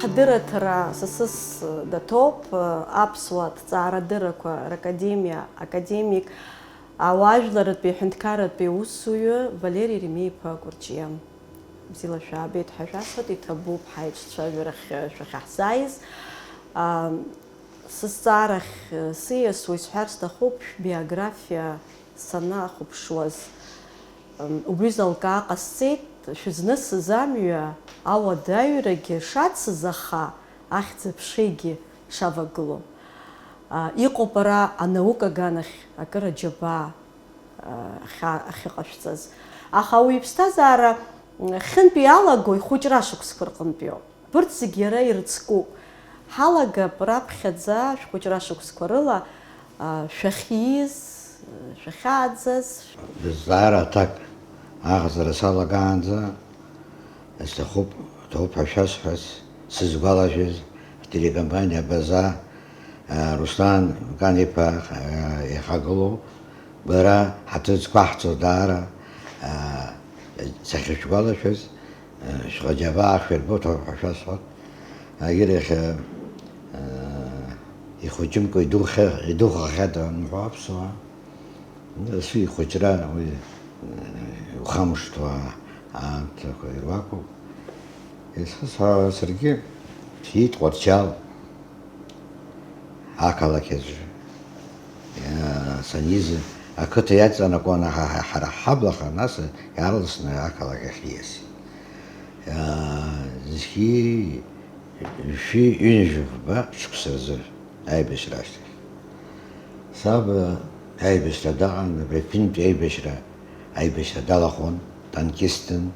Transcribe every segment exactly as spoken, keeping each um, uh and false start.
Ҳдырраҭара сасыс даҭоуп, аԥсуа ҭҵаарадыррақәа ракадемиа академик, ауаажәларратәи аҳәынҭқарратәи аусзуҩы Валери Ремеи-иԥа Кәырҷиа. Бзиала шәаабеит ҳәа шәасҳәоит, иҭабуп ҳаиҿцәажәарахь шәахьаҳзааиз. Сызҵаарахь сиасуа исҳәар сҭахуп шәбиографиа санахәаԥшуаз. Убри залкаа ҟасҵеит, шәызнысыз амҩа ауадаҩрагьы шацыз, аха ахьӡ-аԥшеигьы шавагылоу. Иҟоуп ара анаука аганахь акыр аџьабаа ахьа-, ахьыҟашәҵаз. Аха уи иԥсҭазаара хьынтә иалаго ихәыҷра шықәсқәа рҟынтәиоуп. Абырҭ зегь иара ирыцкуп. Ҳалагап раԥхьаӡа шәхәыҷра шықәсқәа рыла, а, шәахьиз, шәахьааӡаз. Зҵаара аҭак аҟаҵара салагаанӡа, сҭахуп, ҭоуп ҳәа шәасҳәарц, сызгәалашәаз, ҳтелекомпаниа Абаза, а, Руслан Кан-иԥа, а, иахагылоу, бара ҳаҭыр зқәаҳҵо даара, а, сахьышәгәалашәаз, Шәхаџьабаа шәирбоҭо ҳәа шәасҳәоит. Егьырахь, э, ихәыҷымкәа идухьа-, идухахьада умҳәо аԥсуаа. Дасу ихәыҷра уи, э, иухамышҭуа аамҭақәа ируакуп. Исхысҳәаауа саргьы сиит Тҟәарчал. Ақалақь аҿы, иа-, саниз, ақыҭа иаҵанакуан ҳа-, ҳа-, ҳара ҳаблаха, нас иаарласны ақалақь ахь ииасит. Иа-, зқьи жәшәи ҩынҩажәи фба шықәса рзы аибашьра ашьҭахь. Саб аибашьра даҟан, абри аԥынтә аибашьра аибашьра далахәын, танкистын.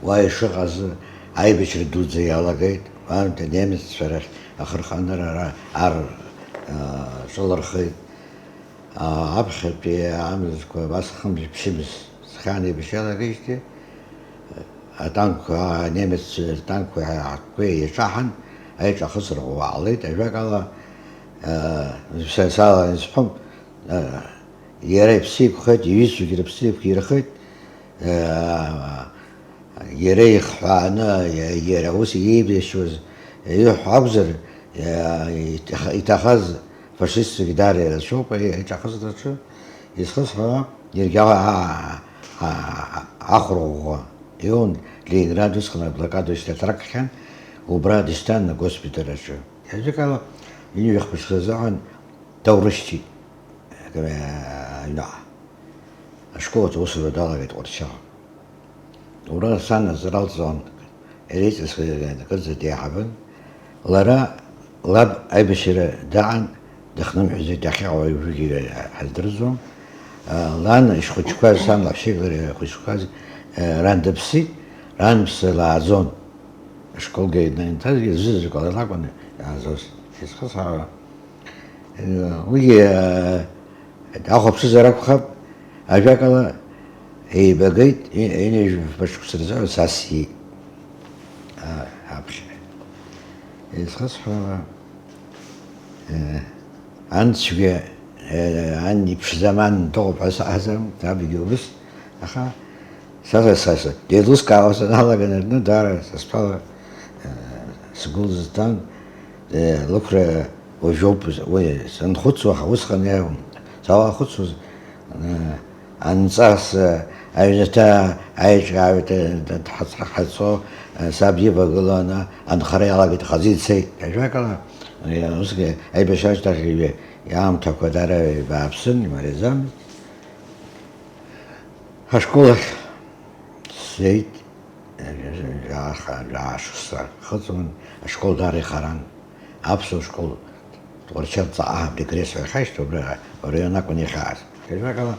Уа ишыҟаз аибашьра дуӡӡа иалагеит. Уаантәи анемеццәа рахь ахырхарҭа ара ар, а, ҿылархеит. А, аԥхьатәи амзызқәа абас хымз-ԥшьымз схьан еибашьра иалагеижьҭеи, атанкқәа, анемеццәа ртанкқәа ҳәа акқәа еиҿаҳан, аиҿахысра ӷәӷәа ҟалеит. Ажәакала, а, са, сала исҳәом, а, Иара иԥсы иқәхеит, иҩызцәагьы рыԥсы иқәирхеит, иара ихҳәааны, иара ус иеибашьуаз иҳәо акәзар, иҭах-, иҭахаз фашистцәагьы даара ирацәоуп ари аиҿахысраҿы изхысҳәаауа, иаргьы а-, а-, а-, ахәра ӷәӷәа иоун, Ленинград усҟан аблокада шьҭа атракхьан, убра дышьҭан агоспиталь аҿы. Иажәакала, ҩынҩажәи хԥа шықәса азыҳәан даурышьҭит. Акыр аҩныҟа. Ашкол аҿы аусура далагеит Тҟәарчал. Ура сан аҵара лҵон, иара иҵасуа акырӡа деиҳабын. Лара лаб аибашьра даан, дыхнымҳәӡеит, иахьа уаҩ уигьы ҳаздырӡом. Лан ишхәыҷқәаз, сан лаҳәшьеи лареи ихәыҷқәаз, ран дыԥсит, ран ԥсы лааӡон. Ашколгьы инҭазгьы зҩызаҵәык ала лакәын иаазоз. Изхысҳәаауа, уигьы, э, дахәаԥшызар акәхап, ажәакала, еибагеит, и-, ҩынҩажәи фба шықәса рзы са сиит. А, аԥхьа. Изхысҳәаауа, э, анцәгьа, э, ан иԥшӡам, ан дыҟоуп ҳәа саҳәаӡам, сабгьы убыс, аха Са, са, са, са, еилыскаауа саналага, наверное, даара са стәала, э, сгәы лызҭан, э, лықәра уажәоуп, уи санхәыцуа, аха усҟан иаауан. Сауахәыцуаз, э, анҵас, э, аҩнаҭа аиҿкаауеит, э, д-, д-, ҳац-, ҳацо, э, саб ивагыланы анхара иалагеит, хазы ицеит. Ажәакала, э, усгьы аибашьра ашьҭахь иҩ-, иаамҭақәа даара ибааԥсын, имариаӡамызт. Ашкол ахь сцеит, жәаха, жәаа шықәса хыҵуан, ашкол даара ихаран. Аԥсуа школ Тҟәарчал ҵаҟа абри Грецвиа ахьашьҭоу, абра араион акәын иахьааз. Ажәакала,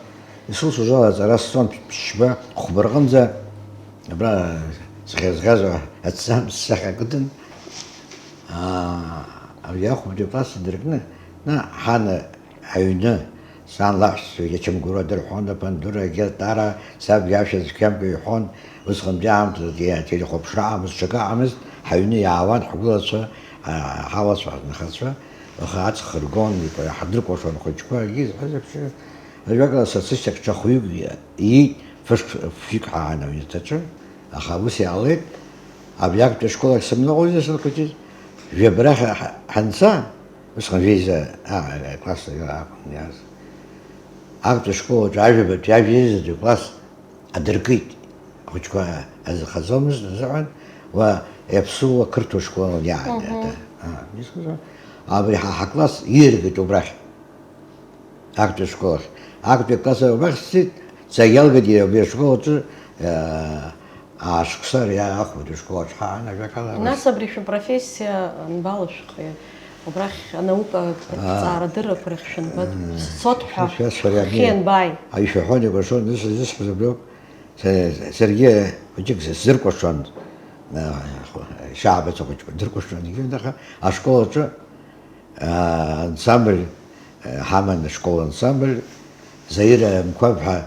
исылшоз ала аҵара сҵон ԥшьба, хәба рҟынӡа, абра сӷьазӷьазуа аҭӡамц сахьакыдын. Аа, абри ахәбатәи акласс инаркны, на, ҳан Аҩны, сан лаҳәшьцәа иачамгәыруа дырҳәон, аԥандура, агьатара, саб иашәа цқьамкәа иҳәон, усҟантәи аамҭазы ателехәаԥшра аҟамызт, ҽакы аҟамызт, ҳаҩны иаауан ҳгәылацәа, а, ҳауацәа, ҳнхацәа, аха аҵх ргон, ҳдыркәашон ахәыҷқәа, егьи зҳәаз еиԥш, ажәакала, са сышьҭахь ҽа хәҩык иит, фышк-, фҩык ҳаан аҩнаҭаҿы, аха ус иаалеит, абри актәи ашкол ахь сымныҟәози сынхәыҷыз, Жәабрахь ҳанца, усҟан жәеиза, а, класс акәын иааз. Актәи ашкол аҿы ажәабатәи ажәеизатәи класс адыркит. Ахәыҷқәа азыхаӡомызт азыҳәан, уа иаԥсуа қырҭуа школ иаан. Мгм. Ада, а, исхаӡом. Абри ҳа, ҳакласс ииаргеит убрахь. Актәи ашкол ахь. Актәи акласс убрахь сцеит, сагьалгеит иара убри ашкол аҿы, аа, аа, шықәса ари ахәбатәи ашкол аҿы ҳаан ажәакала. Нас абри шәапрофессиа анбалашәхи? Убрахь анаукатә Аа. ҭҵаарадыррақәа рахь шәанбатә? Мм. Сцот ҳәа Шәасҳәари, абни хиан бааи. Аҩ шәаҳәон, икәашон, нас изысҳәаз абриоуп. Са-, саргьы хәыҷык сдыркәашон, аа, шьаабаца хәыҷқәа дыркәашон, егьырҭ, аха ашкол аҿы Аа, ансамбль, э, ҳаман, ашкол ансамбль, Заира Мқәаб ҳәа,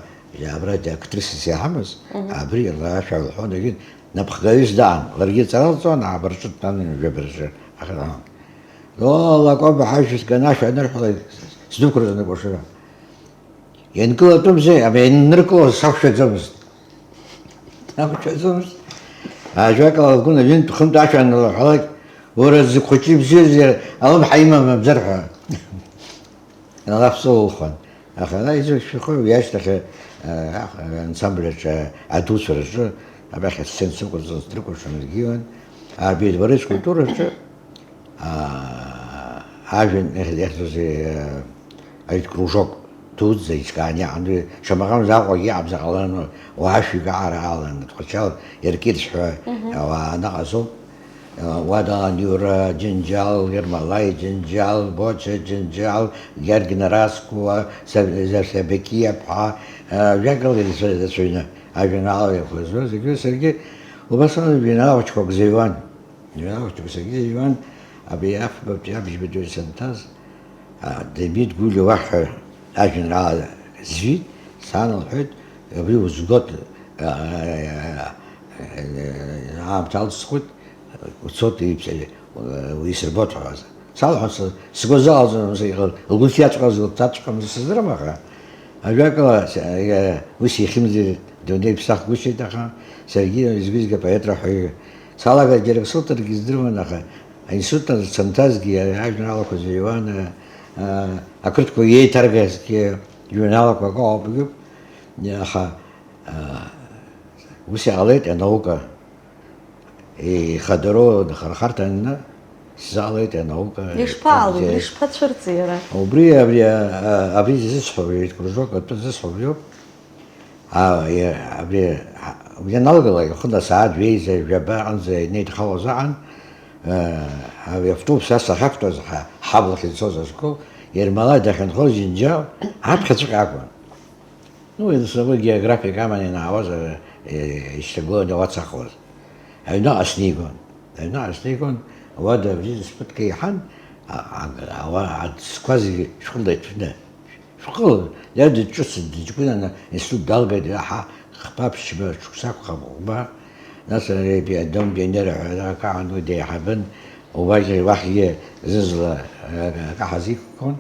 абра актрисас иҳамаз, Мгм. абри лара ашәа лҳәон, егьи напхгаҩыс даан, ларгьы ҵара лҵон, аабарҿы дтәан, ҩажәабараҿы, аха, О, Лакоба ҳажәа сганы ашәа анырҳәалак, сдәықәырҵон акәашара. Ианкылатәымзи, ама ианныркылоз сақәшәаӡомызт. Сақәшәаӡомызт. Ажәакала, лгәы ҩынтә-хынтә ашәа анылаҳәалак, уара зыхәыҷы ибзиаз иара алымҳа имам мамзар ҳәа. Алаф сылылхуан. Аха ара изышәыхәа уи ашьҭахь, а, ансамбль аҿы, адуцәа рҿы, абрахь асцен сықәырҵон, сдрыкәыршан регион, абри адворец культураҿы, аа, ажәҩан иахьӡузеи, аа, аҩ-, кружок дуӡӡа иҿкаан иҟан, уи шамаҟамыз Аҟәагьы иҟамзар ҟаларын, уаа шәигаара алан, Тҟәарчал иркьыԥхь ҳәа, Мгм. ауаа анаҟазоуп. Уа далан Иура Џьынџьал, Ермолаи Џьынџьал, Боча Џьынџьал, Георги Нарасқуа, Са-, Са-, Сабекиа ԥҳа, аа, жәакала ирацәа-, ирацәаҩны ажәеинраалақәа зуаз, зегьы саргьы убас ала жәеинраала хәыҷқәак зыҩуан. Иара ахәыҷқәа саргьы иҩуан, абри афбатәи абжьбатәи санҭаз, а, Демид Гәлиа уахь ҳәа ажәеинраала зҩит, сан лҳәеит, абри узгоит, а, аамҭа алҵхуеит, уцот, уи исырбот ҳәа. Салҳәон, са, сгәы залаӡом, лгәы иаҵәҟьаз, лҭаҵәҟьамыз сыздырам, аха, ажәакала, с-, э, ус ихьымӡеит, дунеи ԥсахгәышьеит, аха саргьы изгәызга апоет раҳәаҩы салагазгьы ак сылҭаргьы здыруан, аха аинститут санҭазгьы ажәеинраалақәа зыҩуан, э, э, ақырҭқәа иеиҭаргазгьы жәеинраалақәак ыҟоуп, аха, э, ус иҟалеит анаука. Ихадароу нхархарҭа анны, сзалеит анаука. Ишԥаалеи, ишԥацәырҵи иара? Убри, абри, а, абри зысҳәо, абри кружок атәы зысҳәо убриоуп. А, е, абри, а, уи аналгалак, ихы асааҭ жәеиза, жәаба аҟынӡа инеидхалоз аҟан, а, абри автобус ас ахьақәтәаз, ҳа, ҳаблахь ицоз ашкол, Ермолаи дахьынхоз Џьынџьал аԥхьаҵәҟьа акәын. Ну, ианцалак географиак аман ианаауаз, э, ишьҭагыланы уацахуаз. Аҩныҟа снеигон. Аҩныҟа снеигон, ауада абри зыспыҭ кеиҳан, а, а, ауа аӡқәа зегьы шәҟәыла иҭәны. Шәҟәыла, иара дыҷкәын, дыҷкәынаны институт далгеит, иаҳа хԥа ԥшьба шықәса акәхап, хәба. Нас ари адом пионер ҳәа акаҳан уи деиҳабын, убаргьы уахьгьы зызла, э, акы ҳазиқәкуан.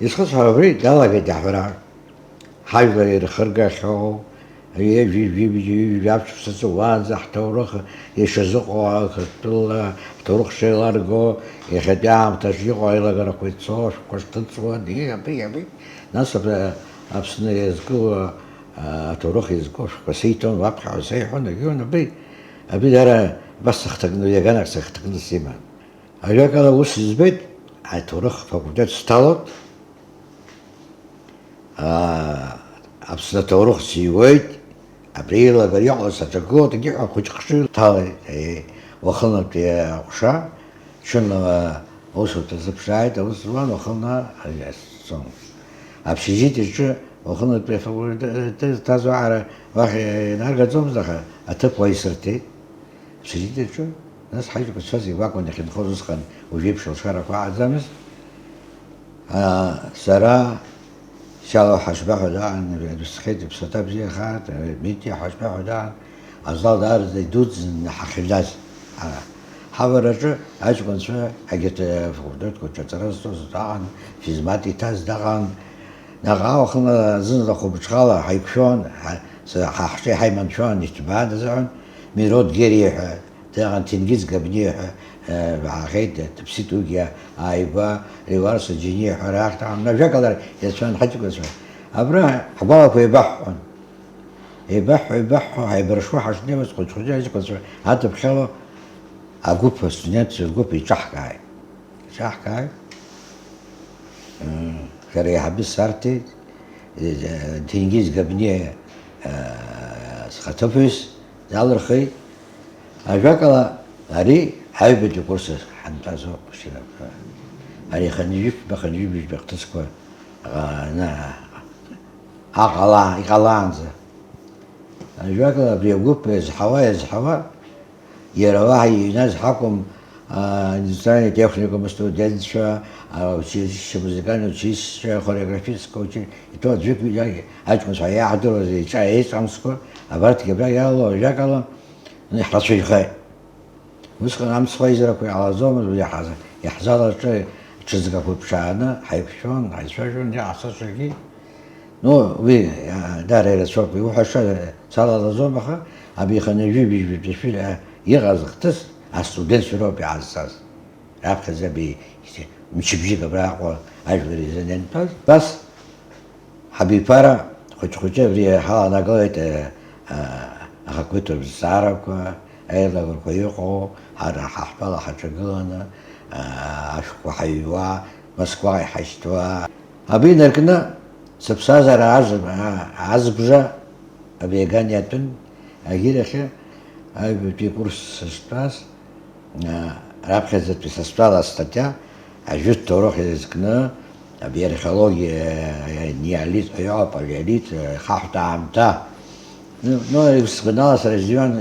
Исхысҳәаауа убри далагеит аҳәара. Ҳажәлар ирхыргахьоу, ҩажәи жәибжь, ҩажәи жәаф шықәса ҵуаанӡа ҳҭоурых ишазыҟоу, Қырҭтәыла ҳҭоурых шеиларго, иахьатәи аамҭаҿ иҟоу аилагарақәа ицо, ашәҟәқәа шҭыҵуа, ди, абри, абри. Нас аб-, Аԥсны иазку, а, аҭоурых иазку ашәҟәқәа сиҭон, уаԥхьаҟа сеиҳәон, егьиун, абри, абри дара абас сыхҭакны, иаганахь сыхҭакны симан. Ажәакала, ус избеит, аҭоурых факультет сҭалоит. Аа, Аԥсны аҭоурых сиуеит, абри еилагара иҟаз аҿагылоит, егьи ҳәа хәыҷ-хшыҩ ҭалеит, еи, уахынлатәи аҟәша, ҽынла аусурҭа сыԥшааит, аус зуан, уахынла аҩа сцон. Общежитиеҿы уахынлатәи афакультет зҭаз уаара уахь инаргаӡомызт, аха аҭыԥ уа исырҭеит. Общежитиеҿы, нас ҳаҷкәынцәа зегь уакәын иахьынхоз усҟан, уажәеиԥш алшарақәа ыҟаӡамызт. Аа, сара, Шьалуа Ҳашба ҳәа даан, дысхьеит, иԥсаҭа бзиахааит, Митиа Ҳашба ҳәа даан, азал даараӡа идуӡӡан ҳахьыҩназ. Ҳа-, ҳавараҿы аҷкәынцәа, егьырҭ, э, факультетқәа рҿы аҵара зҵоз аҟан, физмат иҭаз даҟан. Наҟ-ааҟ уахынла зынӡа хәылбыҽхала ҳаиқәшәон, ҳа-, с-, ҳа-, ҳҿы иҳаиманшәон, иҭбаан азыҳәан, Мирод Гериа ҳәа, Даҟан Ҭенгиз Габниа ҳәа Ҳаӷеит, дыԥсит уигьы ааигәа, Леуарса Џьениа ҳәа раахьҭа ҳамны, ажәакала, иацәан ҳаҷкәынцәа. Абра ҳгәалақәа еибаҳҳәон. Еибаҳҳәо, еибаҳҳәо, ҳаибаршуа ҳашнеиуаз, хәыҷ-хәыҷы аҷкәынцәа адыԥхьало агәыԥ, астудентцәа ргәыԥ иҿаҳкааит. Иҿаҳкааит. Шәара еиҳабыс сарҭеит, Ҭенгиз Габниа схаҭыԥуаҩс далырхит. Ажәакала, ари аҩбатәи курс ҳантәазоуп, шьҭа. Ари хынҩажәи ԥшьба, хынҩажәи быжьба хҭысқәа, а, на-, аҟала-, иҟалаанӡа. Ажәакала, абри агәыԥ иазҳауа, иазҳауа, иара уаҳа иҩназ ҳакәым, а, индустриальный техникум астудентцәа, а, училище, музыкальное училище, хореографическое училище, иҭоу аӡәык ҩажәи аҷкәынцәа иааҳдыруаз, еиҿа-, еиҿамсқәа, абарҭгьы абра иаало, ажәакала, иҳрацәаҩхеит. Усҟан амцхә аизарақәа иҟалаӡомызт, уи иаҳаз-, иаҳзалаҿы ҽыҵгақәа ԥшааны ҳаиқәшәон, ҳаицәажәон, иаҳцәажәогьы. Ну, уи, а, даара ирацәоуп, иуҳәаша салалаӡом, аха абиханы жәибжь-жәибжь ашәира иҟаз ахҭыс астудентцәа роуп иаазцаз. Раԥхьаӡа аби мчыбжьык абраҟа ажәлар изын иантәаз, бас Ҳабиԥара хәыҷ-хәыҷы абри ҳаланагалеит, э, э, ахақәиҭтә зҵаарақәа, аилагарақәа иҟоу, ҳара ҳаҳтәала ҳаҿагыланы, э, ашәҟәқәа ҳаҩуа, Москваҟа иҳашьҭуа. Абри инаркны сыԥсҭазаара аз-, а-, азбжа абри аган иатәын, агьырахьы аҩбатәи акурс сызтәаз, Раԥхьаӡатәи са стәала астатиа, ажәытә ҭоурых иазкны, абри археологиа, неолит ҳәа иҟоуп, палеолит, хаҳәтә аамҭа. Ну, ну, сгәанала сара изҩуан,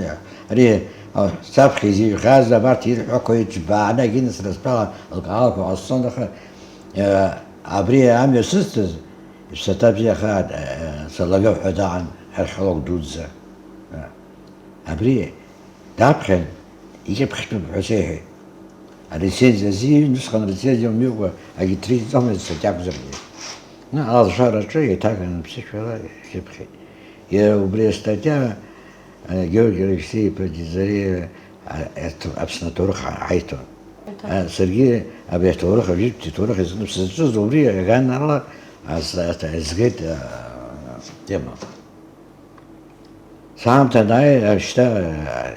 ари, а, саԥхьа изыҩхьаз, абарҭ ирҳәақәо иџьбааны, агьина сара стәала лкаалақәа ҟасҵон, аха, э, абри амҩа сызҭаз, иԥсаҭа бзиа хаа, э, Соловиов ҳәа даҟан, археолог дуӡӡа. Абри Даԥхьан, икьыԥхьтәуп ҳәа сеиҳәеит. Арецензиа азиҩын, усҟан арецензиа умҩыкәа агьҭрыжьӡомызт, статиа акәзаргьы. Ну, алшараҿы еиҭаганы ԥсышәала икьыԥхьит. Иара убри астатиа, а, Георги Алексеи-иԥа Џьазариа, а, аҭ-, Аԥсны аҭоурых ҳаиҭон. Иҭон. А, саргьы абри аҭоурых, ажәытәтәи аҭоурых иазкны сызҿыз убри аганала, а, с-, а, згеит, а, тема. Саамҭа анааи, шьҭа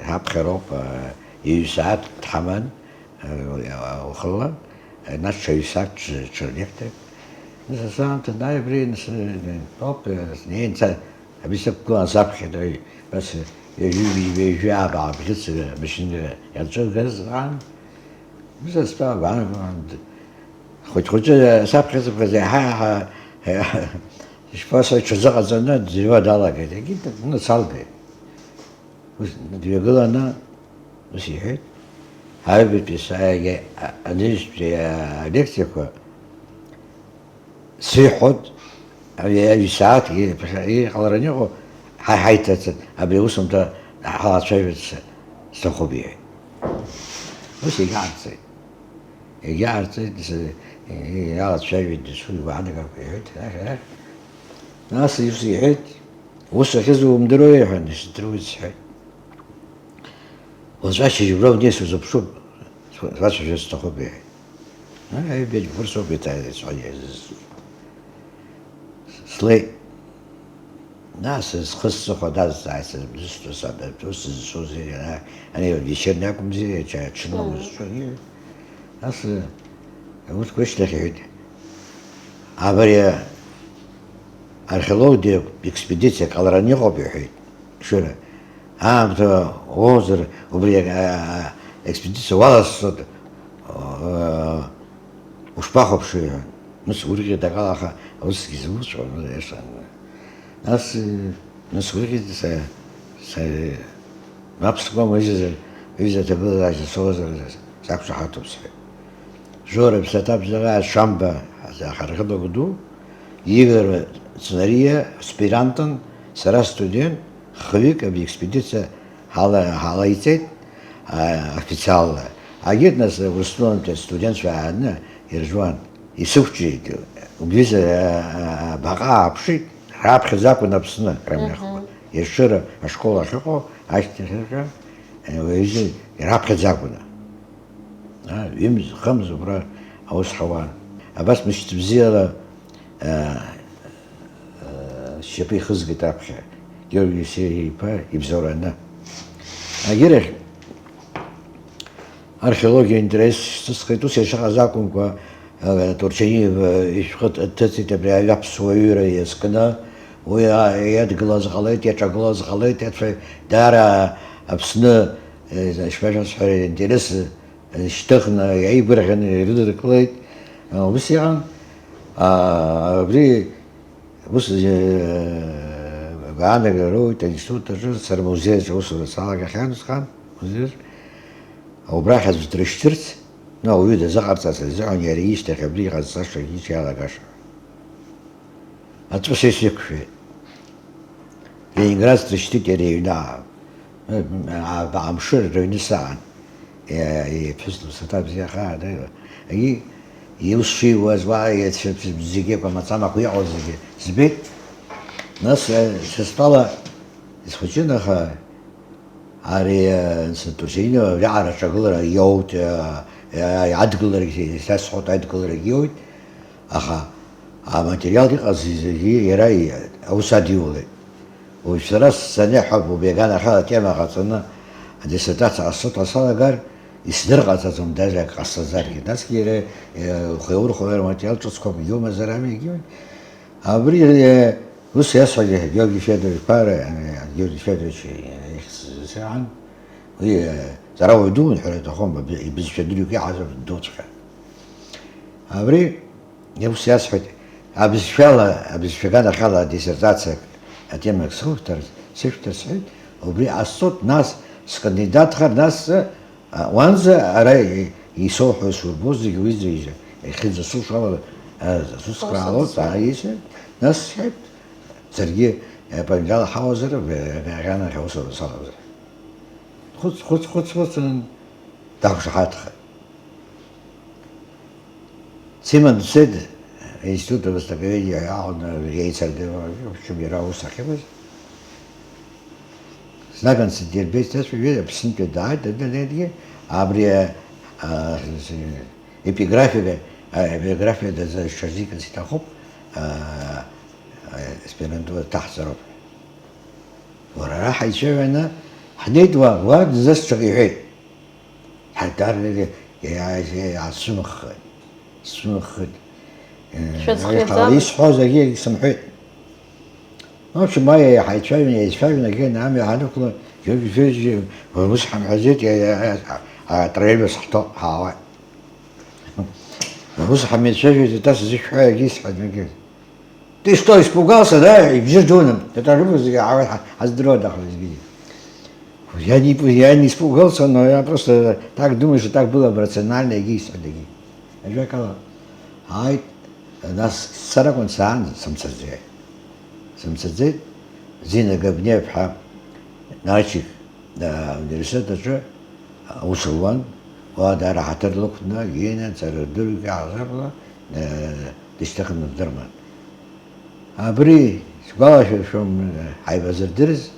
ҳаԥхьароуп, ҩ-сааҭ дҳаман, уахынла, нас ҽа ҩ-сааҭ ҽ-, ҽырнеихьҭеит. Нас асаамҭа анааи, абри нас, топ, снеин, са, абри сықәгылан саԥхьа, нас ҩажәи, ҩажәи ааба абӷьыц амашьына иаҿыргаз аан. Нас стәа абан, хәыҷ-хәыҷы саԥхьа-сыԥхьаӡа иаҳа-иаҳа Ишԥасҳәои, ҽазыҟаҵаны аӡырҩуа далагеит, егьи дыкны салгеит. Ус дҩагыланы ус иҳәеит, аҩбатәи сааигьы а-, аӡыжьтәи алекциақәа сыҩхоит, аҩ-, аҩ-, сааҭ и-, иҟалараны иҟоу ҳа-, ҳаиҭаҵан, абри аусумҭа ҳалацәажәарц сҭахуп, иҳәеит. Ус егьҟарҵеит. Егьаартит, с-, иалацәажәеит дасу игәаанагақәа, иҳәеит, ах, ах. Нас ус иҳәеит, ус ахьызумдыруа, иҳәан, исдыруеит, сҳәеит. Уаҵәы ашьыжь убра унеи сузыԥшуп, суацәажәарц сҭахуп, иҳәеит. Аибеит, ус ауп иҭа-, ицәа-, слеит. Нас схы сҵыхәа дазҵааит, сызусҭоу саб, ус зысҳәозеи, ара, ани вечерни акәымзи, ача-, аҽны Мм. узҿу, и-, нас, э, урҭқәа ишьҭахь иҳәеит, абри археологиатә експедициа ҟалараны иҟоуп, иҳәеит, Шәыра. Аамҭа уоуазар, убри, а, а, експедициа уаласҵоит, э, ушԥахәаԥшуеи ҳәа. Нас ургьы дакала аха усгьы зуцәо, ну, иашан. Нас, э, нас ургьы са, са, мап скуам, ҩыза, ҩыза аҭагылазаашьа соуазар сақәшаҳаҭуп сҳәеит. Жора ԥсаҭа бзаҟа Шамба, ахархыдагә ду, Игор Цнариа аспирантын, сара студент, хҩык абри аекспедициа ҳала-, ҳалаиҵеит, а, официалла. Агьырҭ нас Урыстәылантәи астудентцәа ааны иржуан. Исықәҿиеит, убҩыза, а, а, абаҟа ааԥшит, раԥхьаӡа акәын Аԥсны акрамҩахҟа. Мгм. Ешыра ашкол ахьыҟоу, ашьҭахьҟа, а, уаҩыза раԥхьаӡа акәын. А, ҩымз, хымз убра аус ҳауан. Абас мышьҭыбзиала, а, а, сшьапы ихызгеит раԥхьа Георги Сириа-иԥа ибзоураны. Агьырахь археологиа интерес сыцхеит, ус иашьа ҟаза акәымкәа, а, Турчаниа ишәҟәы ҭыҵит абри аҩаԥсуа ҩыра иазкны, уи, а, иадгылаз ҟалеит, иаҿагылаз ҟалеит, иацәа-, даара Аԥсны, э, ишԥашәасҳәари, аинтерес шьҭыхны иааигәырӷьаны ирыдыркылеит. Ус иҟан. А, абри ус, э, агәаанагара роуеит аинститут аҿы, сара музеи аҿы аусура салагахьан усҟан, музеи аҿы. Убрахь аӡә дрышьҭырц, ну, ауаҩы дазыҟарҵарц азыҳәан иара ишьҭахь абри иҟазҵаша егьи иҿы иалагаша. Аҵәы са исықәшәеит. Ленинград срышьҭит иара иҩны аа. Ааба амшыр рыҩны саан. Е-, иԥҳәыс лыԥсаҭа бзиахааит, аиуа. Егьи иус шиуаз, уа иацәа зегьы, акәамаҵамақәа иҟаз зегьы збеит. Нас, э, са стәала исхәыҷын, аха ари, э, Турчаниа абриаҟара аҿагылара иоут, э, э, адгыларагь, исасҳәоит, адгыларагь иоуит. Аха аматериал иҟаз зегьы иара и-, аус адиулеит. Уажә сара санеиҳәап убри аганахьала атема ҟаҵаны адиссертациа ҟасҵоит ҳәа салагар, исдырҟаҵаӡом даже ак ҟасҵазаргьы. Насгьы иара, э, ухеурхәалар аматериал ҿыцқәак иумазар ами, егьиуеит. Абри, э, ус иасҳәогьы Георги Федорович-иԥа, э, Георги Федорович ихьӡ саҳан, уи, э, сара уаҩ дуун ҳәара аҭахым, абри ибызшәа дырҩегьых иаҳазар дуҵәҟьа. Абри Ус иасҳәеит, абызшәала, абызшәа аганахьала адиссертациак, атемак срышәҭарц, сышәҭар сҳәеит, убри ҟасҵоит, нас скандидатхар, нас, а, уанӡа ара и-, исоуҳәо сурбо зегь уи зегьы, иахьынӡасылшо ала, а, суцхраалоит, Усыцхраа. Ааи, сҳәеит, нас сҳәеит, саргьы, а, панжала ҳауазар, а, а, аганахь аусура салазар. Хәыц, хәыц, хәыц, хәыцын, дақәшаҳаҭхеит. Симон дцеит, аинститут востоковедения аҟны еицырдыруа, в общем, иара аус ахьуаз. Знаган сидирбеит, сашәа, ҩы, Аԥснытәи дааит, дадынеитгьы, абри, а, а, эпиграфиа, а, эпиграфиа дазы-, дазыҽазикырц иҭахуп, а, а, аспирантура дҭаҳҵароуп. Уара ара ҳаицәажәаны ҳнеит уа, уа дызусҭцәак иҳәеит. Ҳарҭ арҩагьы иааиз-, иаасцәымыӷхеит, сцәымыӷхеит. Э, Шәыӡхьаӡам. Исҳәоз агьигь сымҳәеит. В общем, уа иааҳаицәажәан, иааицәажәан, агьигь амҩа ҳанықәлан, Георги Федорович, ус ҳамҳәаӡеит, иа-, иа-, иа-, а-, атроллейбус ҳҭоуп, ҳаауеит. Ус ҳамеицәажәеит, еиҭа сзышәҳәа, егьи исҳәеит, егьи. Ты что, испугался, да? Ибжьы дуны. Атроллейбус зегьы ҳа-, ҳа-, ҳаздыруада, аха зегьы. Я не, я не испугался, но я просто так думаю, что так было бы рационально, егьи исҳәеит, егьи. Ажәакала, ааит, нас сцар акәын, саанӡа сымцаӡеит. Сымцаӡеит, Зина Габниа-ԥҳа Нарчик, а, ауниверситет аҿы аус луан, уа даара ҳаҭыр лықәны, Гена, ҵара дырҩегьых аҳасабала, а, дышьҭыхны ддыруан. Абри сгәалашәыршәом, ҳаибазырдырыз,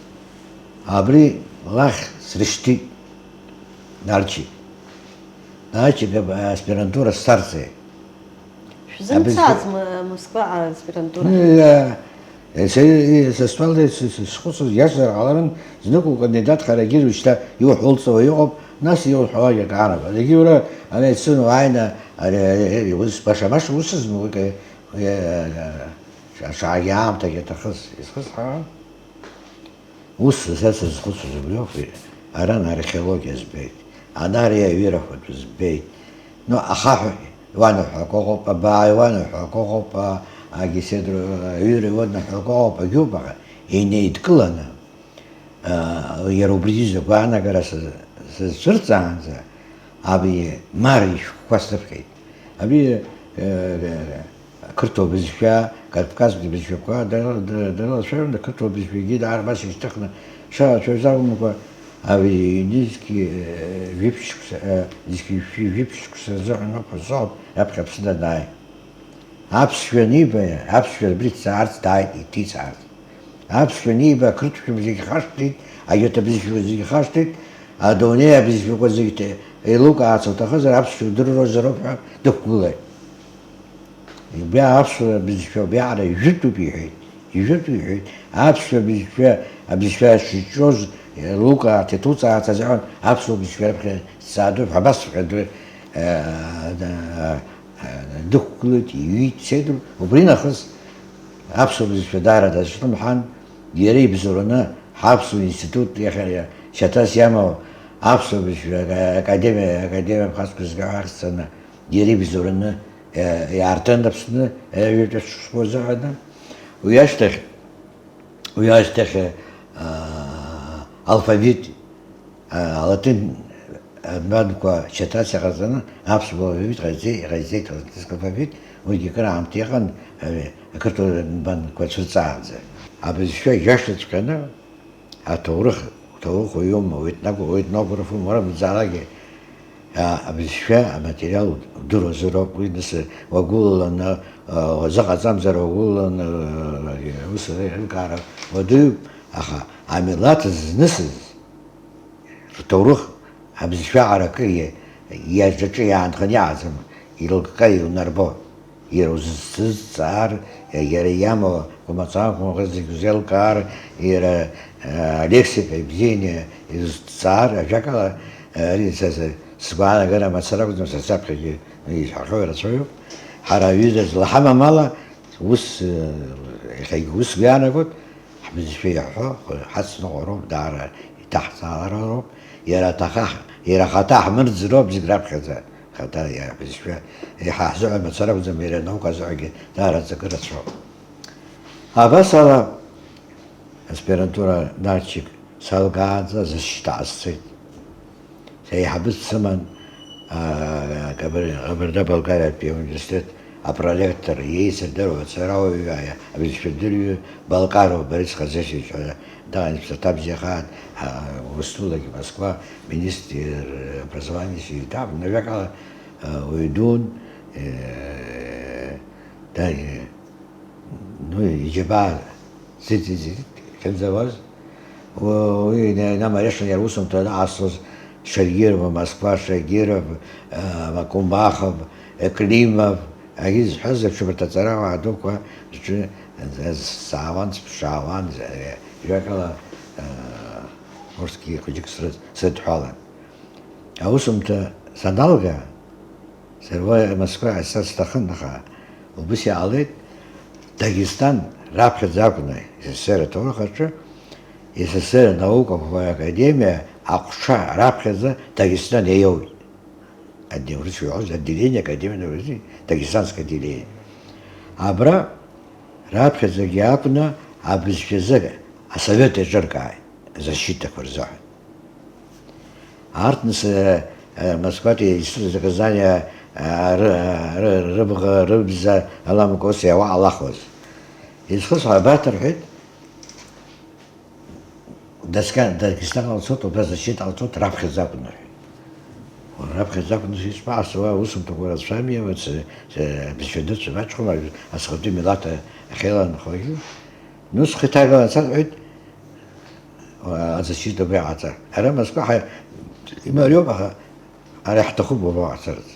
абри лахь срышьҭит, Нарчик. Нарчик аб-, аспирантура сцарцеи. Шәзымцаӡ Абри М-, Москваҟа аспирантура? Э, э, се-, э, са стәала с-, с-, схәыцуаз, иашазар ҟаларын, знык укандидатхарагьы уажәшьҭа иуҳәо лҵуа иҟоуп, нас иуҳәалак акаанагоит. Егьи уара амедицина уааины, ари, ари, ари, ус баша-баша усызма, уи, э, э, э, ша-, шаҟагьы аамҭагьы аҭахыз, изхысҳәаауан. Ус са сызхәыцуаз убриоуп, аран археологиа збеит, ана ари аҩырақәа тәы збеит. Ну, ахаҳә уанаҳәо акы ыҟоуп, абааи уанаҳәо акы ыҟоуп, а, агеседра, аҩыра уанаҳәо акы ыҟоуп, агьоуп, аха инеидкыланы, а, иара убри изы агәаанагара сыз-, сызцәырҵаанӡа, абри Мар ишәҟәқәа срыԥхьеит. Абри, э, э, Ақырҭуа бызшәа, Кавказтәи бызшәақәа дара, дара, дара лацәажәон, ақырҭуа бызшәагьы даара абас ишьҭыхны шалацәажәоз акәымкәа, абри ҩнызқь, э, жәиԥшь шықәса, э, зқьи жәшәи жәиԥшь шықәса рзыҳәан ауп ҳәа сыҟоуп, раԥхьа Аԥсны данааи. Аԥсшәа аниба, аԥсшәа абри дцаарц дааит, иҭицаарц. Аԥсшәа аниба, ақырҭшәа зегь хашҭит, агьырҭ абызшәақәа зегь хашҭит, адунеи абызшәақәа зегь ҭ-, Еилукаарц уҭахызар, аԥсшәа удыруазароуп ҳәа дықәгылеит. Убри аԥсуа бызшәа убриаҟара ижәытәуп иҳәеит, ижәытәуп иҳәеит. Аԥсуа бызшәа, абызшәа шыҿиоз еилукаарц, иҭуҵаарц азыҳәан аԥсуа бызшәа раԥхьа сҵаатәуп ҳәа абасҵәҟьа ду, э, э, дықәгылеит, иҩит, сеидру. Убри нахыс аԥсуа бызшәа даара дазҿлымҳан, иара ибзоураны ҳаԥсуа институт иахьа шьаҭас иамоу аԥсуа бызшәа академиа, академиа абхазқәа зга ҳәа ахьӡҵаны иара ибзоураны, э, иаартын Аԥсны, э, ҩажәа шықәсқәа азыҳәаны. Уи ашьҭахь, уи ашьҭахь, э, алфавит, э, алатин адманқәа шьаҭас иҟаҵаны, аԥсуа алфавит ҟаиҵеит, иҟаиҵеит алатинское алфавит, уигьы акыр аамҭа иҟан, э, ақырҭуа адманқәа цәырҵаанӡа. Абызшәа иашаҵәҟьаны, аҭоурых, уҭоурых уаҩума, уетног-, уетнографума, уара мыӡаалакгьы, а, абызшәа аматериал удыруазароуп, уи нас уагәылаланы, а, уазыҟаҵамзар уагәылаланы, а, ус еилкаара уадаҩуп, аха амилаҭ знысыз рҭоурых абызшәа аракы иа-, иаҿаҿы иаанханы иҟаӡам, илкка иунарбо. Иара узызҵаар, иара иамоу акәмаҵанқәа зегь узеилкаар, иара, э, алексика ибзианы изҵаар, ажәакала, э, ари са, са, сгәаанагара мацара акәӡам, са саԥхьагьы изҳәахьоу ирацәаҩуп. Ҳара аҩыза злаҳамам ала, ус, э, иахьагьы ус иаанагоит, ҳбызшәа иаҳҳәо, ҳацныҟәароуп, даара иҭаҳҵаалароуп, иара аҭаха, иара ахаҭа ҳмырӡроуп зегь раԥхьаӡа. Хаҭа иара ҳбызшәа, еиҳа ҳзыҳәан мацара акәӡам, иара анаука азыҳәагьы даараӡа акы рацәоуп. Абас ала, аспирантура нарҭшьык салгаанӡа защита ҟасҵеит. Сеиҳабыс дсыман, аа, Кабар-, Кабарда-Балкариатәи ауниверситет апроректор, иеицырдыруа ацарауаҩы, абызшәадырҩы Балкаров Борис Хазешевич ҳәа дыҟан, иԥсаҭа бзиахааит, аа, Урыстәылагьы Москва министр образования сидап, ажәакала, уаҩ дуун, э, да-, ну, иџьабаа зыҵ-, зыҵ-, зыҵ-, хьынӡауаз, у-, уи ина-, инамариашан иара усумҭа аҟасҵоз Шагирова, Москва, Шагиров, э, Макумбахов, э, Климов, агьи зҳәаз аҽыбарҭ аҵарауаа дуқәа рҿы, э, саауан, сԥшаауан, э, жәакала, э, урҭгьы хәыҷык срыд-, срыдҳәалан. Аусумҭа саналга, сара уа Москва ицарц сҭахын, аха убыс иҟалеит, Дагестан раԥхьаӡа акәны, С С С Р аҭоурых аҿы, С С С Р анаукақәа академиа аҟәша раԥхьаӡа Дагестан иаиоуит. Аде-, урыс иҳәоз отделение, академиа, Дагестанское отделение. Абра раԥхьаӡагьы акәны абызшәазы асовет еиҿыркааит, защитақәа рзыҳәан. Арҭ нас, э, э, Москватәи аинститут аказаниа, э, ры-, ры-, рыбӷа, рыбза аламкәа ус иауа ҟалахуаз. Изхысҳәа абарҭ рҳәеит, Дагестан, Дагестанҟа уцоит, убра защитаҟа уцоит, раԥхьаӡа акәын рҳәеит. Раԥхьаӡа акәын, избан, ас уа усумҭақәа рацәами, уац, э, бызшәа дуцәа маҷхом, асҟатәи милаҭ ахьеиланхогьы. Ну, схы иҭагалан сарҳәеит, а, защита убри ҟаҵа. Ара Москва ҳа-, имариоуп, аха ара иаҳҭахуп убра ҟацарц.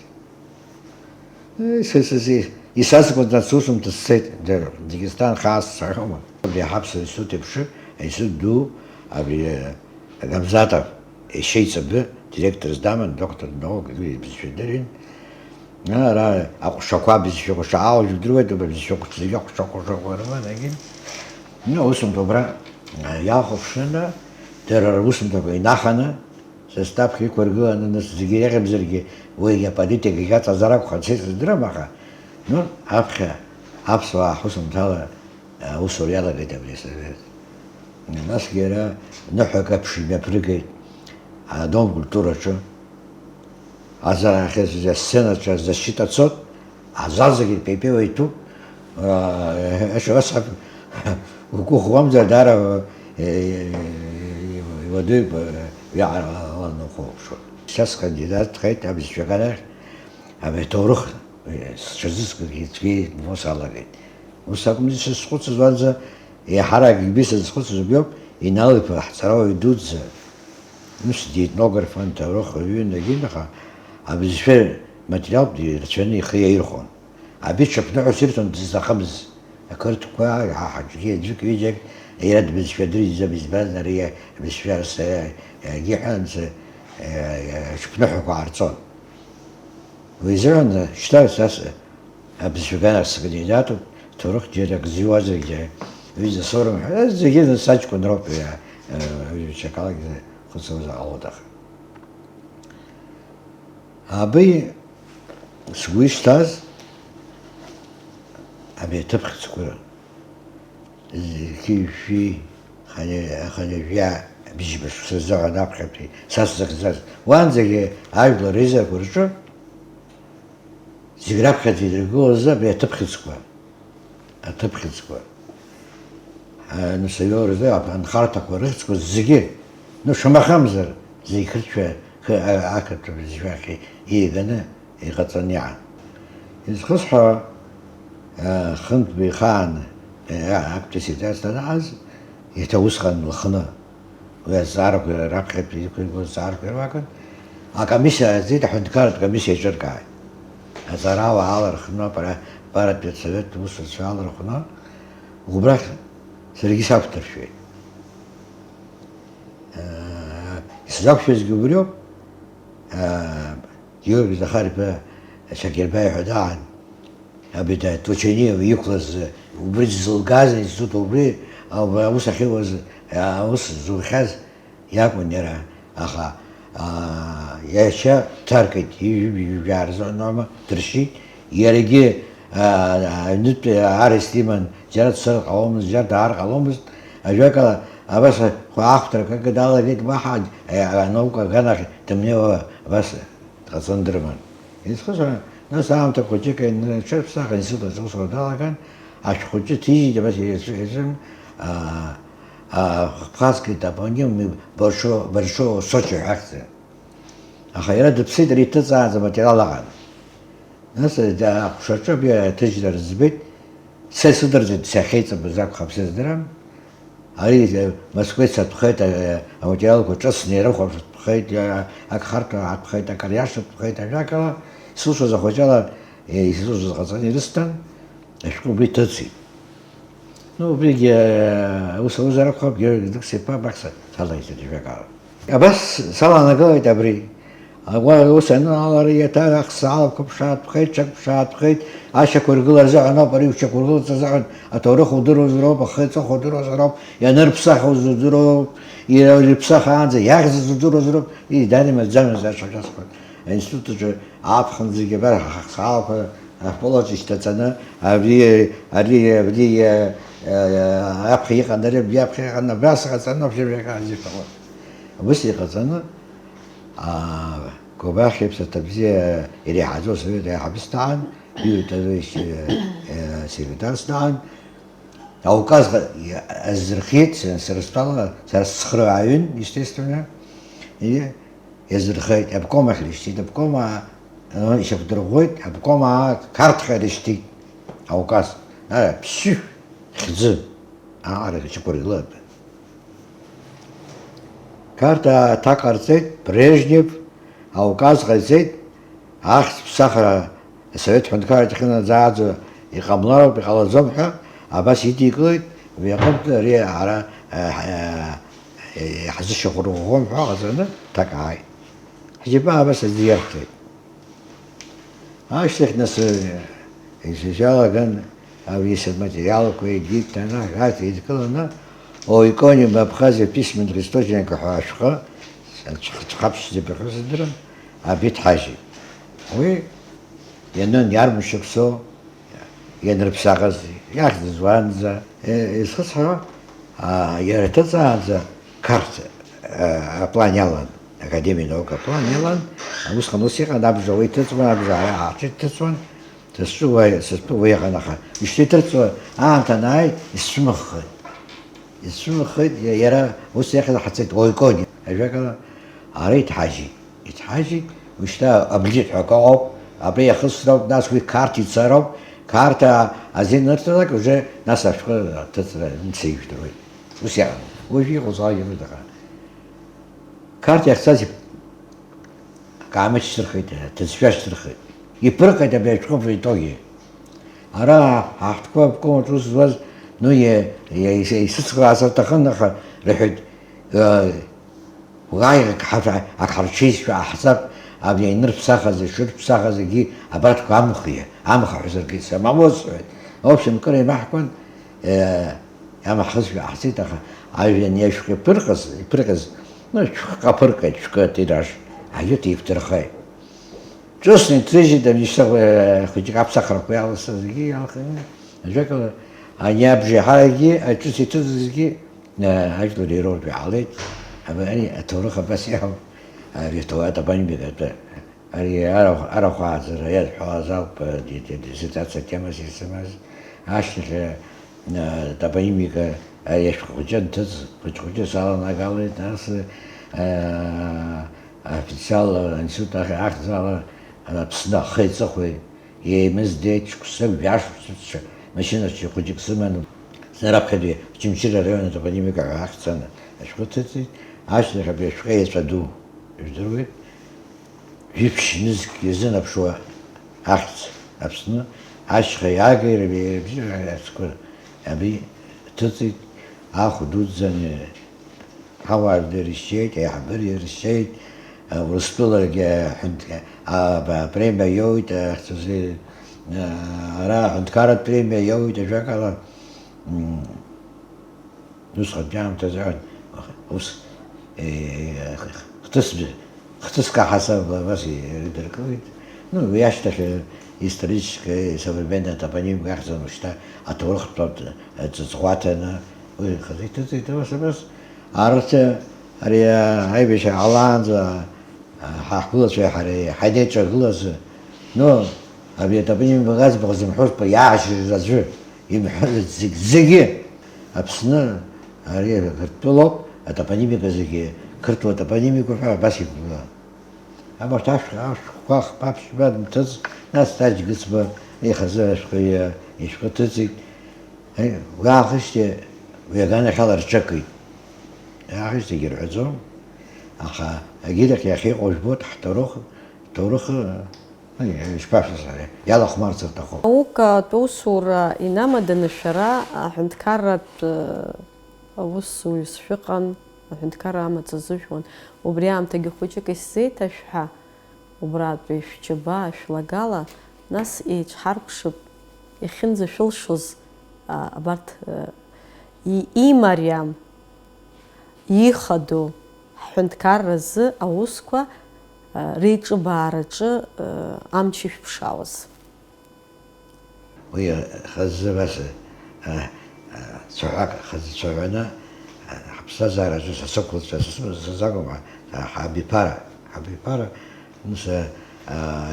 Э, са, са, са, исаскуан, нас усумҭа сцеит, дара, Дагестан хаас сцахьоума? Абри ҳаԥсуа институт еиԥш, аинститут ду, абри, э, Гамзатов, ишьеиҵбы, директорс даман, доктор наук, уи бызшәа дырҩын. Ара аҟәшақәа бызшәа ҟәша аалжә удыруеит, убра бызшәа ҟәша зегьы аҟәша ҟәша ҟәша рыман, агьи. Ну, усумҭа убра, э, иалхәаԥшны, дара русумҭақәа инаханы, состав иқәыргыланы, нас зегьы иреиӷьымзаргьы, уигьы аполитика иаҵазар акәхап, сеицыздырам, аха, ну, аԥхьа аԥсуаа ҳусумҭала аусура иалагеит абри асовет. Насгьы иара ныҳәак аԥшьҩы мҩаԥыргеит адом культураҿы. Аза ахьыӡыз асценаҿы защита цот, азал зегьы пепеуа иҭәуп. Аша уасҳәап, угәы ӷәӷәамзар даара, э, иуадаҩуп, э, уиаҟара ланухәаԥшуа. Са скандидатхеит абызшәаганахь, абри аҭоурых, э, сҽазызкыргьы цәгьа ибо салагеит. Ус акәым, сызхәыцыз уанӡа, еиҳарак ибо сызхәыцыз убриоуп, Инал-иԥа ҳҵарауаҩ дуӡӡа. Ус диетнографын, ҭоурых ҩын, егьи, аха абызшәа материалтә ирацәаны ихы иаирхәон. Абри ҽыԥныҳәас ирҭон дызҭахымыз ақырҭқәа, ҳа-, ҳаҿгьы аӡәык-ҩыџьак иара дбызшәа дырӡӡом, избан, ари абызшәа сара егьиҳәан, ҽыԥныҳәақәа ҟарҵон. Уи азыҳәан шьҭа са с-, абызшәа аганахь скандидатуп, ҭоурых џьара акы зиуазаргьы, ҩыза соурым ҳәа, зегьы нас аҷкәын роуп, иа-, э, ҽакалагьы хәыцуазар ҟалоит аха. Абри сгәы ишҭаз абри аҭыԥ хьыӡқәа ры-, зқьи-жәшәи, хани-, ханҩажәи бжьба шықәса рзыҳәан аԥхьатәи са сзыхьӡаз, уанӡагьы ажәлар ризақәа рҿы зегь раԥхьаӡа идыргылоз абри аҭыԥ хьыӡқәа, аҭыԥ хьыӡқәа, а, нас аҩы рзы анхарҭақәа рыхьӡқәа зегьы, ну, шамахамзар, зегь хыршәа, хы-, а-, ақырҭуа бызшәахь ииганы иҟаҵаны иаан. Изхысҳәаауа, а, хынтә ихаан, а, актәи аситуациа данааз, иаҭа усҟан лыхны, уи азҵаарақәа раԥхьатәи иқәиргоз азҵаарақәа иракәын, акомиссиа ааӡеит, аҳәынҭқарратә комиссиа еиҿыркааит. Аҵарауаа алархәны, апара-, аппараттәи асовет усуцәа алархәны, убрахь саргьы сақәдыршәеит. Исзақәшәазгьы убриоуп. Георги Захар-иԥа Шакирбаи ҳәа даан, абри Тучаниа иқәлаз, убри дызлгаз аинститут, убри аус ахьылуаз, аус зухьаз иакәын иара, аха, аа, иашьа дҭаркит, ҩажәа рзы ноума дыршьит, иаргьы, аа, аҩнытә арыс иман, џьара дцар ҟаломызт, џьара даар ҟаломызт, ажәакала, абас ахәҭарак акы далагеит, уаҳа, а, анаука аганахь дымнеиуа абас дҟаҵаны дрыман. Изхысҳәааны, нас аамҭа хәыҷык аҩны, ҽырԥсах аинститут аҿы аусура далаган, ашәҟәы ҭижьит, абас иаҿын, аа, аа, Абхазский топоним Боршо-, Боршово Сочи ҳәа ахьӡын. Аха иара дыԥсит, ари иҭыҵаанӡа аматериал аҟан. Нас, да, аҟәшаҿы абри аҭыжьра рыӡбеит, са исыдырҵеит, сахьеиҵбыз акәхап, сыздырам. Ари, э, Москвеи сатәхеит, э, аматериалқәа ҿыцны ирыхәаԥштәхеит, э, ак харҭәаатәхеит, ак ариашатәхеит, ажәакала, исылшоз ахәыҷала, э, исылшоз ҟаҵаны ирысҭан, ашәҟәы убри ҭыҵит. Ну, убригьы, э, аус аузар акәхап, Георги Дықс-иԥа Бақса салаиҵеит ажәакала. Абас саланагалеит абри. Уа ус аныҟала, ари иаҭа ахсаалақәа ԥшаатәхеит, ҽак ԥшаатәхеит, ашьақәыргыла рзыҳәан ауп, ари ушьақәыргылац азыҳәан аҭоурых удыруазароуп, ахы-, аҵыхәа удыруазароуп, ианырԥсахуаз удыруоуп, ира-, ирыԥсахаанӡа иахьӡыз удыруазароуп, ии, дара имаӡамыз аҽа шәасҳәоит. Аинститут аҿы аԥхын зегьы абар ҳахсаалақәа Аполаҿ ишьҭаҵаны, абри, ари, абри, э, э, аԥхьа иҟан, ари абри аԥхьа иҟан, абас иҟаҵаны, абжьы-, абжьы-, абжьы-, абжьы-, абас иҟаҵаны, аа, Кобахь иԥсаҭа бзиа иреиҳаӡоу асовет аиҳабыс даан, Юрий Тодорович, э, э, секретарс даан, ауказ ҟа-, азырхиеит, сара, сара стәала, сара сцхырааҩын, естественно, и-, Иазырхеит, обком ахь ирышьҭит, обком аа, ишьақәдырӷәӷәеит, обком аа Қарҭҟа ирышьҭит, ауказ, ара, ԥшьышә хьӡы, аҟара ишьақәыргылатәын. Қарҭ аҭак ҟарҵеит, Брежнев ауказ ҟаиҵеит, ахьӡ ԥсахра Асовет ҳәынҭқарраҿы ахьынаӡааӡо иҟамлароуп, иҟалаӡом ҳәа абас идикылеит, уи аҟынтә ари ара, а, а, иҳазышьақәырӷәӷәом ҳәа ҟаҵаны ҭак ааит. Ҳџьабаа абас аӡы иарҭеит. Ашьҭахь нас, э, ишьалаган, абри сыматериалқәа егьит, анахь арҭ еидкыланы, Ойконим Абхазиа письменных источниках ҳәа ашәҟәы, ҵәха-, ҵәхаԥшьӡа ибахьоу сыздырам, абри дҳажьит. Уи ианын иармышьақәсоу, ианрыԥсахыз, иахьӡыз уаанӡа, е, изхысҳәаауа, а, иара иҭыҵаанӡа Қарҭ, а, аплан иалан, академиа наук аплан иалан, усҟан ус иҟан, абжа уа иҭыҵуан, абжа ара ааҿы иҭыҵуан, сызҿу уа, сызтәу уа иҟан, аха ишьҭа иҭырҵуа аамҭа анааи, исцәымыӷхеит. Исцәымыӷхеит, иа-, иара ус иахьа ҳацеит, Ойкони, ажәакала, ара иҭҳажьит. Иҭҳажьит, уи шьҭа Аблиҭ ҳәа акы ыҟоуп, абри иахысроуп, нас уи Қарҭ ицароуп, Қарҭ а-, азин нырҭалак, уже нас ашәҟәы аҭыҵра мца ижәдыруеит. Ус иаҟан. Уажәы иҟоуҵалак ирыдаҟа. Қарҭ иахьцаз акаамеҭ шьҭырхит, аҭыӡшәа шьҭырхит. Иԥырҟеит абри ашәҟәы в итоге. Ара ҳа ҳтәқәа обком аҿы ус зуаз, ну, иа-, иа-, исыцхраазар аҭахын, аха рҳәеит, э, уааи, ак ҳа-, ак ҳарҽеизшәа ҟаҳҵап, абри ианырԥсахаз, ишырԥсахаз егьи абарҭқәа амхи, амха ҳәа саргьы самамоу сҳәеит. В общем, кыр еимаҳкуан, э, Иамаҳхызшәа ҟаҳҵеит, аха ажәҩан иашәҟәы иԥырҟаз, иԥырҟаз, ну, шәҟәы аԥырҟеит, шәкы атираж ажәытә еиқәдырхеит. Ҿыцны иҭрыжьит, амнишьҭа, э, хәыҷык аԥсахрақәа иаласыз зегьы иалхны, ажәакала, ани абжеиҳарагьы, аҿыц иҭыҵыз зегьы, э, ажәлар ироуртә иаалеит. Аб-, ари аҭоурых абас иҟоуп, ари аҭоу-, атопонимика атәы. Ари арахә, арахә ааӡара иазҳәалаз ауп, э, ди-, ди-, диссертациа темас исымаз. Ашьҭахь, э, э, топонимика, ари ашәҟәы хәыҷы анҭыҵ, хәыҷ-хәыҷы саланагалеит, нас, э, официал институт ахь ахьӡала, э, Аԥсны ахи аҵыхәеи еимыздеит, шықәсык, жәашықәсык машьынацәа хәыҷык сыманы, зны раԥхьатәи Очамчыра араион атопонимика ҳәа ахьӡ аны ашәҟәы ҭыҵит, ашьҭахь абри ашәҟәы еҵәа ду, ижәдыруеит. Жәиԥшь нызқь иазынаԥшуа ахьӡ Аԥсны ашьха иаагеи рыбжьара ацқәа абри ҭыҵит, ахә дуӡӡаны ҳауаажәлар иршьеит, аиҳабыра иршьеит, Урыстәылагьы аҳәынҭ-, а, ба-, апремиа иоуит, ахьӡ азы, а, ара аҳәынҭқарратә премиа иоуит, ажәакала, м, Усҟантәи аамҭазы ус, е, хҭыс-, хҭыск аҳасаб абас ирыдыркылеит. Ну, уи ашьҭахь, э, историческая, современная топонимика ахьӡын уажәшьҭа аҭоурыхтә ҵыҵӷәаҭаны уи хазы иҭыҵит, абас, абас. Арҭ, ари, аибашьра ҟалаанӡа, Ҳа ҳгәылацәеи ҳареи ҳанеиҿагылаз, ну, абри атопонимика аӡбахә зымҳәозтәы иаашьаз аӡәы, имҳәозар зегь, зегьы Аԥсны, ари Қырҭтәылоуп, атопонимика зегьы, қырҭуа топонимика ҳәа абас иқәгылан. Абарҭ ашә-, ашәҟәқәа хԥа-ԥшьба нҭыҵ, нас Таџь Гыцба ихазы ашәҟәы иа-, ишәҟәы ҭыҵит. Уи аахижьҭеи уи аганахьала рҿакит. Уи аахижьҭеигьы рҳәаӡом, аха агьырахь иахьа иҟоу жәбоит, ҳҭоурых, ҳҭоурых, ишԥашәыз, иалахәмарц рҭахуп. Наукатә усура инамаданы шәара аҳәынҭқарратә, э, аусзуҩ шәыҟан, аҳәынҭқарра амаҵ азыжәуан. Убри аамҭагьы хәыҷык исзеиҭашәҳәа. Убратәи шәџьабаа, шәлагала, нас еиҿҳаркәшап, иахьынӡашәылшоз, а, абарҭ, а, и-, имариам, ихадоу ҳҳәынҭқарра азы аусқәа, а, реиҿыбаараҿы, а, амч ишәԥшаауаз. Уи хазы абас, а, а, цәаҳәак хазы цәаҳәаны, а, ҳаԥсҭазаараҿы сасықәлацәа, сасықәлацәа сакәым, ҳа-, ҳабиԥара, ҳабиԥара, нас, а,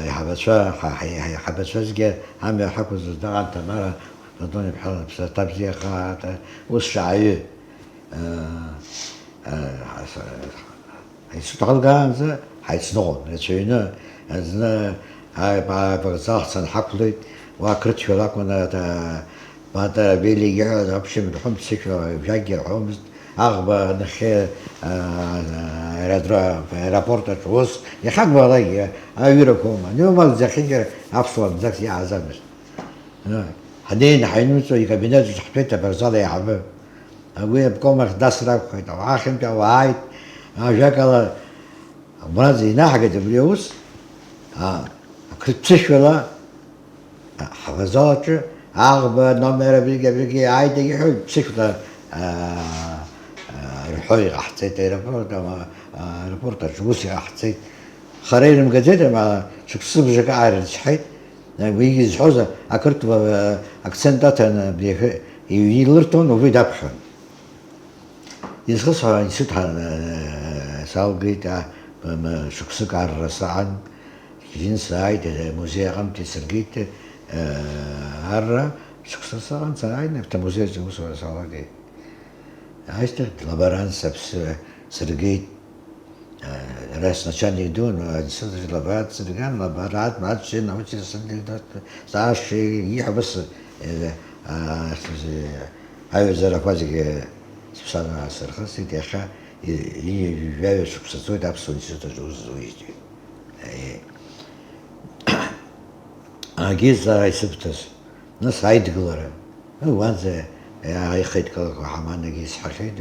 аиҳабацәа, ҳа-, ҳа-, ҳаиҳабацәазгьы амҩа ҳақәызҵоз даҟан Ҭамара Платон-иԥҳа лыԥсаҭа бзиахааит, ус шааҩы, а, а, ҳа-, Ҳаицҭалгаанӡа ҳаицныҟәон, рацәаҩны, зны ааигәа, ааигәа вокзал ҳцаны ҳақәлеит, уа қырҭшәала акәын, а, Бадра Вели иҳәа, в общем, рҳәом, ԥсышәала жәакгьы рҳәомызт, аӷба нахьхьи, а, аеродро-, аеропорт аҿы ус, иахьакәбалакгьы аҩырақәоума, ани умаз зехьынџьара аԥсуаа мзас иааӡамызт. Ҳнеин ҳаҩнуҵҟа икабинет аҿы ҳтәеит абарзал аиҳабы. Уи аобком ахь дасыр акәхеит, ауаа ахьынтәи ауаа ааит, ажәакала, абраӡа инаҳгеит абри аус, а, ақырҭ ԥсышәала, а, ҳавокзал аҿы аӷба номер абригь, абригь ааит, егьиҳәоит, ԥсышәала, а, а, рҳәо иҟаҳҵеит аеропорт, ама, аеропорт аҿы ус иҟаҳҵеит. Хара ирымгаӡеит, ама, шықәсыбжак аарырцәҳаит. Уигьы зҳәоз ақырҭуа акцент аҭаны абри иҩны илырҭон, убри даԥхьон. Изхысҳәааз институт ҳа-, салгеит, а, м-, шықәсык арра саан, шьыжьын сааит, э, музеи аҟынтәи сыргеит, э, арра, шықәса саан сааин, автомузеи аҿы аусура салагеит. Ашьҭахь лаборант саԥсра сыргеит. Ара сначальник дун, институт аҿы лаборант сырган, лаборант, научный, научный сотрудник, старший, иҳәа ус, э, а, аҩаӡарақәа зегьы сыԥсадгьыл аасырхысит, иахьа Ҩажәаҩа шықәса ҵуеит аԥсуа институт аҿы аус зуеижьҭеи. Агьи заа исыбҭаз, нас аидгылара. Уанӡа иахеидкылақәа ҳаман, агьи исҳәахьеит,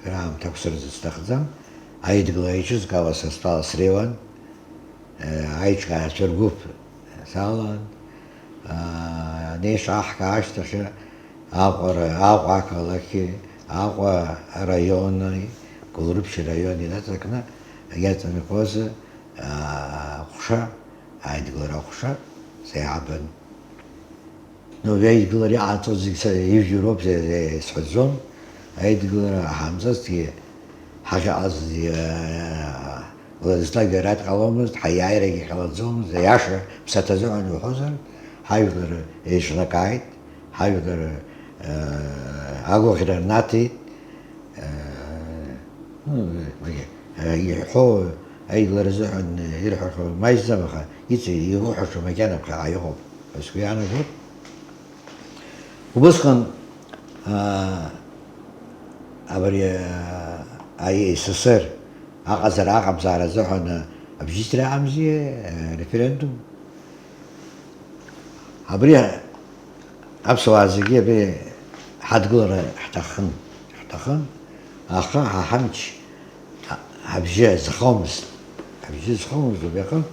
раамҭа ақәсырӡырц сҭахӡам. Аидгылара еиҿызкаауа са стәала среиуан. Аиҿкааҩцәа ргәыԥ салан, анеишаҳка ашьҭахь Аҟәара, Аҟәа ақалақьи, Аҟәа араиони, Гәылрыԥшь араиони инаҵакны иаҵанакуаз аҟәша, аидгылара аҟәша сеиҳабын. Ну, аидгылара иҟанаҵоз зегь са ижәдыруоуп, сҳәаӡом. Аидгылара ҳамҵазҭгьы, ҳахьыҟаз, Владиславгьы ара дҟаломызт, ҳаиааирагьы ҟалаӡомызт, аиаша ԥсаҭа азыҳәан уҳәозар, ҳажәлар еиҿнакааит, ҳажәлар агәаӷьра рнаҭеит. Ирҳәо аидгылара азыҳәан ирҳәахьоу маҷӡам, аха иҵегь иуҳәаша макьана ԥхьаҟа иҟоуп ҳәа сгәы иаанагоит. Убысҟан абри аССР аҟазара аҟамзаара азыҳәан абжьысра амзи, ареферендум. Абри аԥсуаа зегьы абри ҳадгылара ҳҭахын, ҳҭахын, аха ҳа ҳамч ҳабжьы азхомызт, ҳабжьы азхомызт убри аҟынтә,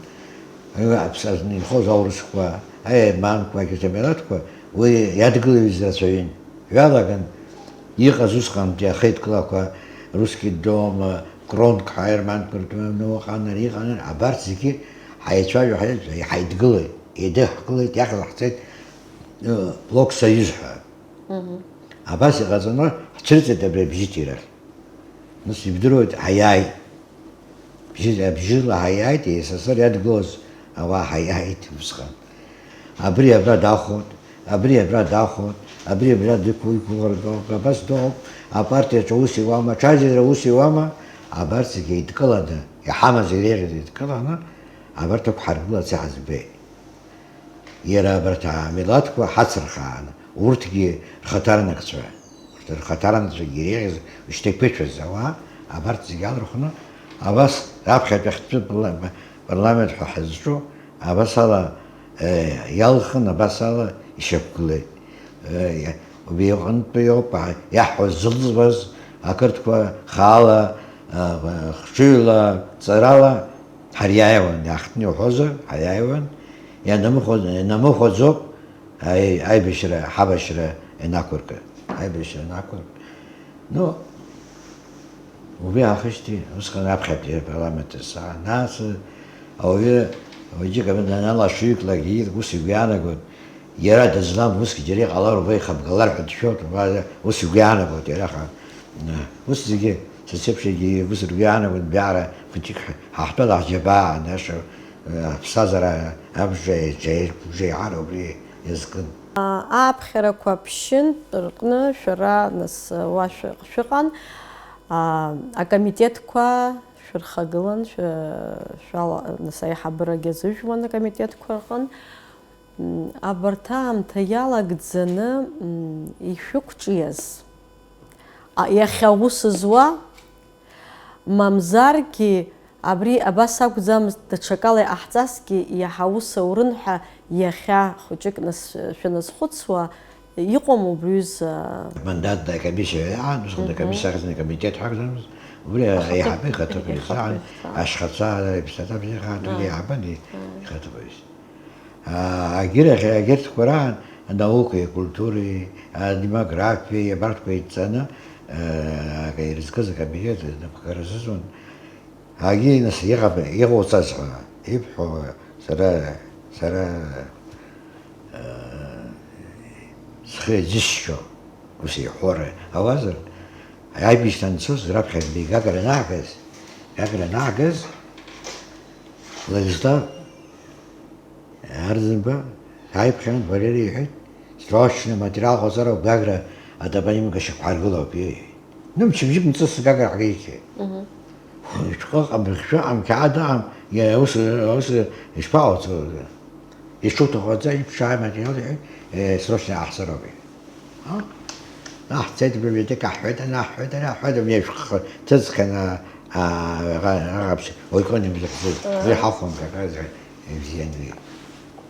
аԥсазны инхоз аурысқәа, аерманқәа, егьырҭ амилаҭқәа уи иадгылаҩыз рацәаҩын. Ҩалаган иҟаз усҟантәи ахеидкылақәа, Русский дом, Кронк ҳәа аерманқәа ртәы, ну, ыҟан, ари ыҟан, абарҭ зегьы ҳаицәажәо, ҳаицәажәо, иҳаидгылеит, еидыҳкылеит, иахьа ҳцеит, э, Блок Союз ҳәа. Абас иҟаҵаны ҳцәырҵит абри абжьыҭирахь. Нас ибдыруеит, ҳаиааит. Бжьы-, абжьыла ҳаиааит, СССР иадгылоз ауаа ҳаиааит усҟан. Абри абра дахоит, абри абра дахоит, абри абра дықәу-, иқәгәыӷыртәоуп, абас дыҟоуп, апартиаҿы ус иуама, аҽазҩра ус иуама, абарҭ зегьы еидкыланы, иҳамаз иреиӷьыз еидкыланы, абарҭ ықәҳаргыларц иҳаӡбеит. Иара абарҭ амилаҭқәа ҳацырхаан, урҭгьы рхаҭарнакцәа, урҭ рхаҭарнакцәагьы иреиӷьыз, ишьҭақәыцәаз ауаа, абарҭ зегьы алархәны, абас раԥхьатәи ахьтәы парла-, парламент ҳәа ҳазҿу, абас ала, э, иалхын, абас ала ишьақәгылеит. Э, убри иҟынтәи ауп, а, иаҳҳәо зылҵуаз ақырҭқәа хаала, а, хҿыҩла, ҵарала ҳариааиуан, иаахтны иуҳәозар, ҳариааиуан, ианамыхәа-, ианамыхәаӡоуп, аи-, аибашьра, ҳабашьра ианақәыркы, аибашьра ианақәыркы. Ну, убри аахижьҭеи, усҟан аԥхьатәи апарламент саан, нас ауаҩы, ауаҩы џьыка даналашәыҩклак, ус игәы иаанагон, иара дызлам усгьы џьара иҟалар, уба ихабгалар ҳәа дшәоит, уба ус игәы иаанагоит иара, аха, ус зегьы, са сеиԥш егьи ус ргәы иаанагон, даара хәыҷык ҳа-, ҳаҳтәала ҳџьабаа, анаша, Аԥсҭазаара абжа, абжеиҳара убри иазкын. Ааԥхьарақәа ԥшьынтә рҟны шәара нас уа шәы-, шәыҟан, аа, акомитетқәа шәырхагылан, шәы-, шәала, нас аиҳабырагьы азыжәуан акомитетқәа рҟын. М, абарҭ аамҭа иалагӡаны, м, ишәықәҿиаз, а, иахьа аус зуа, мамзаргьы абри абас акәӡамызт, даҽакала иҟаҳҵазҭгьы иаҳа аус аурын ҳәа иахьа хәыҷык нас шәаназхәыцуа, иҟоума убри аҩыза? Амандатная комиссиа иаан, усҟан Мгм. Акомиссиа ахьӡын акомитет ҳәа акәӡамызт, убри Ахаҭыԥ, аиҳабы ихаҭыԥ ихаҭыԥ, ааҳа, ааҳа. Ашхацәа, аԥсаҭа бзиа хаан, убри Ааи. Аиҳабы ихаҭыԥ. Ааи. Егьырахь, егьырҭқәа раан анаукеи, акультуреи, адемографиеи, абарҭқәа еидҵаны, акы ирызкыз акабинет напхгара азыӡуан. Агьи, нас, иҟаб-, иҟауҵаз ҳәа ибҳәо, сара, сара, схы иаџьысшьо, ус иҳәар ауазар, аибашьра анцоз раԥхьа Гагра анаагаз, Гагра анаагаз, Владислав Арӡынба ааиԥхьан, Валери иҳәеит, срочно аматериал ҟаҵароуп, Гагра атопонимика шьақәҳаргылоуп, иҳәеит. Ну, мчыбжьык мҵыс Гагра ҳгеит. Мгм. Шәҟәы ыҟам, шәыҟам, қьаад ыҟам, иа-, ус, ус ишԥаҟауҵо? Ишуҭаху аӡа, иԥшаа аматериал, иҳәеит, э, срочно иҟаҳҵароуп, иҳәеит. А? Аҳ, ҳцеит абиблиотека, ҳҳәеит, ана, ҳҳәеит, ара, ҳҳәеит, абни ашәҟәы ҭыҵхьан, а, а, аҟаԥшь, Оикон имзыхьӡоз, Ыы. Уи ҳахәамгар, ара, ара, ибзиан уи.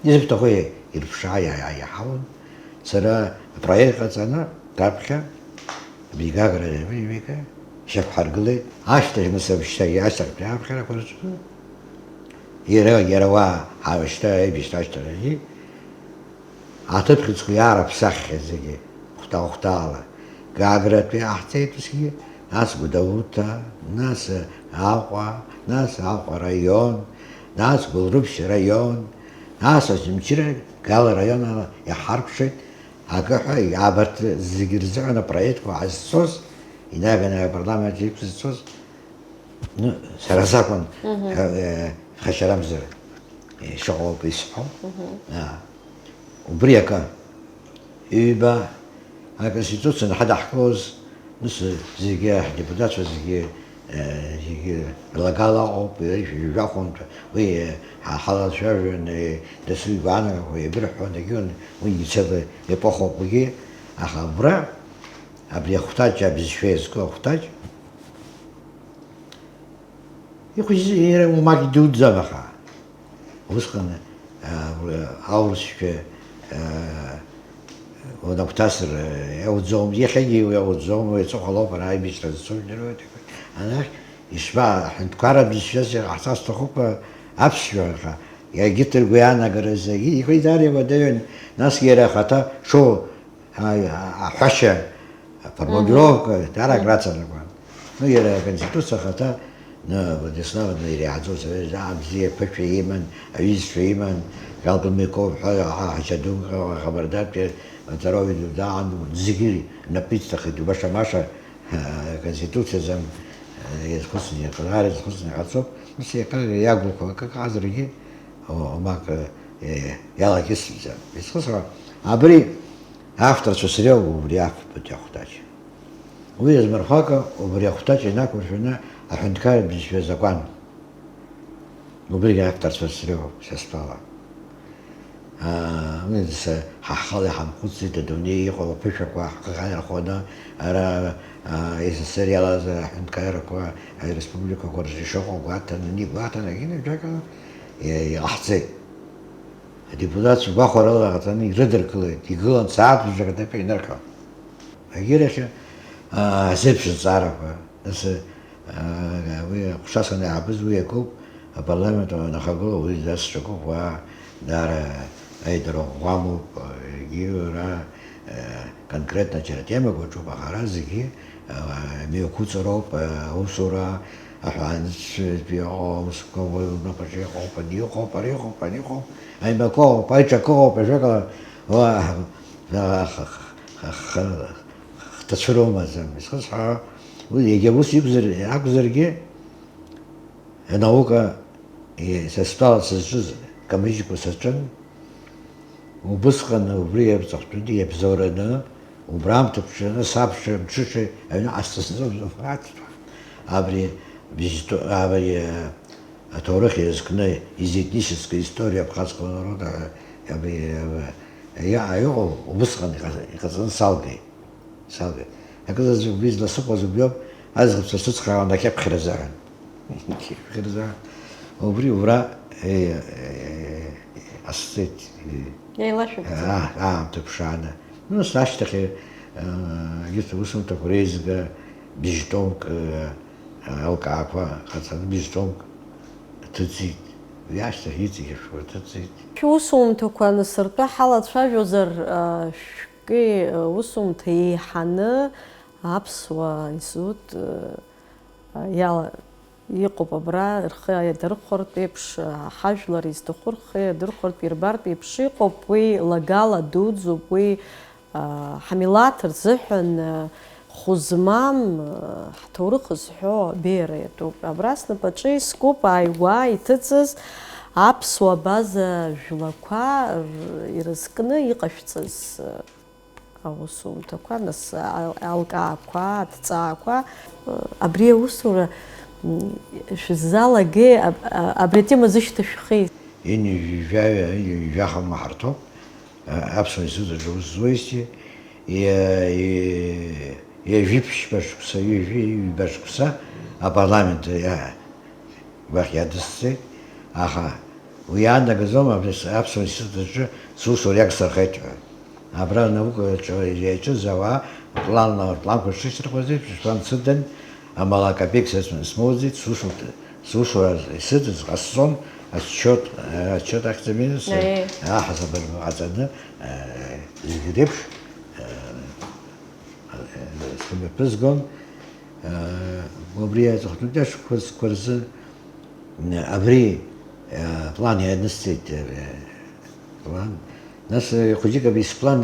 Изыбҭаху иа-, ирԥшаа иа-, иа-, иаҳауан. Сара апроект ҟаҵаны, раԥхьа, абри Гагра Рембика, шьақәҳаргылеит. Ашьҭахь, нас, абжьҭагьы ашьҭахьтәи аԥхьарақәа рҿы, иара, иара уа ҳаҩашьҭа, аибашьра ашьҭахьгьы, аҭыԥхьыӡқәа иаара ԥсаххьа зегьы, хәҭа-хәҭала. Гагратәи иаҳҵеит усгьы, нас Гәдоуҭа, нас Аҟәа, нас Аҟәа раион, нас Гәылрыԥшь раион, нас Очамчыра, Гала раион ала иҳаркәшеит, акы ҳәа, абарҭ зегьы рзыҳәан апроектқәа ҟазҵоз, инаганы апарламент иқәызҵоз, ну, сара сакәын, Мгм. э, э, ԥхашьарамзар, э, шыҟоуп исҳәо. Мгм. А, убри акы, ҩба, аконституциа анҳадаҳкылоз, нас зегьы, ҳдепутатцәа зегьы, э, зегьы рлагала ыҟоуп, ҩажәа хәынтә, уи, э, ҳа-, ҳалацәажәон, э, дасу игәаанагақәа еибырҳәон, егьиун, уи ицәала епохоуп уигьы, аха абра, абри ахәҭаҷ, абызшәа иазку ахәҭаҷ, Ихәыҷы иара уамак идуӡӡан, аха усҟан, а, аурысшәа, а, унагәҭасыр, а, иауӡом, иахьагьы уи иауӡом, уи аҵыхәа лоуп, ара аибашьра зцу жәдыруеит. Анахь ишԥа, аҳәынҭқарратә бызшәа ҟаҳҵар сҭахуп, а, аԥсшәа, аха егьырҭ ргәы иаанагара зегьы, ихы иҵар иуадаҩын, насгьы иара ахаҭа шоу Ҳа-, аҳәашьа, аформулировка, Мгм. даара Мгм. акраҵанакуан. Ну, иара аконституциа ахаҭа, ну, Владислав иреиҳаӡоу асовет, аа, бзиа, ԥышәа иман, аҩызцәа иман, Жалпымиков ҳәа, аҳ-, ҳашьа ду, Ҟабардатәи, Маҵарови ду даан, зегьы рнапы иҵҭахеит, баша-маша, ҳа, аконституциазы, э, иазхәыцны иҟазар, иазхәыцны иҟаҵоуп, ус иҟа-, иагуқәа акы ыҟазаргьы, о-, омак, э, иалакьысӡам. Изхысуа, абри Авторцәа среиуоуп убри афбатәи ахәҭаҷ. Уи азмырхәага убри ахәҭаҷ инақәыршәаны аҳәынҭқарратә бызшәа азакәан. Убригьы авторцәа среиуоуп, са стәала. Аа, уи са, ҳа ҳхала иҳамхәыцӡеит, адунеи иҟоу аԥышәақәа ҳхы ҳаирхәаны, ара, аа, СССР иалаз аҳәынҭқаррақәа, ареспубликақәа рҿы ишыҟоу гәаҭаны, ани гәаҭаны, егьи ныбжьагала, иа-, иҟаҳҵеит. Адепутатцәа гәахәарыла ҟаҵаны ирыдыркылеит, игылан сааҭ бжак адәы инырхьон. Агьырахьы, аа, азеиԥш зҵаарақәа, нас, аа, уи аҟәша санаҳабыз уи акоуп, апарламент анахагыла уи дасҿакуп, уа даара аидара ӷәӷәа амоуп, егьи уара, аа, конкретно џьара темак уаҿуп, аха ара зегьы, аа, мҩақәҵароуп, аа, аусура, аҳәаанырцәтәи аусқәа уаҩ лнапаҿы иҟоуп, ани иҟоуп, ари иҟоуп, ани иҟоуп, аимакы ыҟоуп, аиҿакы ыҟоуп, ажәакала, уа, х-, х-, х-, х-, хҭацәыра умаӡам. Исхысҳәаауа, уи егьа ус иқәзар-, акәзаргьы, анаука, и-, са стәала сызҿыз камыжькәа саҿын, убысҟан убри иабҵахәтәантәи иабзоураны, убра аамҭа ԥҽны сабша мҽыша аҩны ҟасҵаз сзы-, абри бжьтәы-, абри, э, аҭоурых иазкны изэтническая история абхазского народа, абри, э, иа-, иҟоу убысҟан иҟаз-, иҟаҵаны салгеит. Салгеит. Акызаҵәык убри зласыхәаз убриоуп, аӡӷабцәа срыцхраауан акьаԥхьра азыҳәан. Акьаԥхьра азыҳәан. Убри убра, э, э, ҟасҵеит, э, Еилашәыбҵеит. аа, аамҭа ԥшааны. Ну, нас ашьҭахь, э, егьырҭ аусумҭақәа реизга бжьтомк, э, алкаақәа ҟаҵаны бжьтомк ҭыҵит. Уи ашьҭахь иҵегьы ашәҟәы ҭыҵит. Шәусумҭақәа анысыртәа ҳалацәажәозар, э, шәкы, э, усумҭа еиҳаны Аԥсуа институт, э, иала-, иҟоуп абра, рхы иадырхәартә еиԥш, ҳажәлар изҭаху рхы иадырхәартә, ирбартә еиԥш иҟоуп, уи лагала дуӡӡоуп, уи, а, ҳмилаҭ рзыҳәан, а, хәы змам, а, ҳҭоурых зҳәо абеиара иатәуп. Абра снапаҿы искуп ааигәа иҭыҵыз аԥсуа абаза жәлақәа р-, ирызкны иҟашәҵаз, а, Аусумҭақәа, нас, ал-, алкаақәа, аҭҵаақәа. Абри аусура, м, шәыззалагеи, аб-, а-, абри атема зышьҭашәхеи? Ҩынҩажәи жәаҩа, ҩынҩажәи жәаха ма ҳарҭоуп, а, аԥсуа институт аҿы аус зуеижьҭеи, и-, и-, Ҩажәи ԥшьба шықәса, ҩажәи ҩба шықәса апарламент иа-, уахь иадысҵеит, аха уи иаанагаӡом абри с-, аԥсуа институт аҿы сусура иагсырхеит ҳәа. Абра анаукаҿы иаҿыз ауаа планла, планқәа шрышьҭырхуаз еиԥш, план сыдын, амала акапеик са см-, смоуӡеит, сусурҭ-, сусура исыдыз ҟасҵон, отчет, э, отчет ахьӡ-, Аиеи. Аҳасаб ҟаҵаны, э, зегь реиԥш, э, сымҩаԥызгон, убри аҵыхәтәантәи ашықәсқәа рзы абри аплан ианысҵеит, план. Нас хәыҷык абри сплан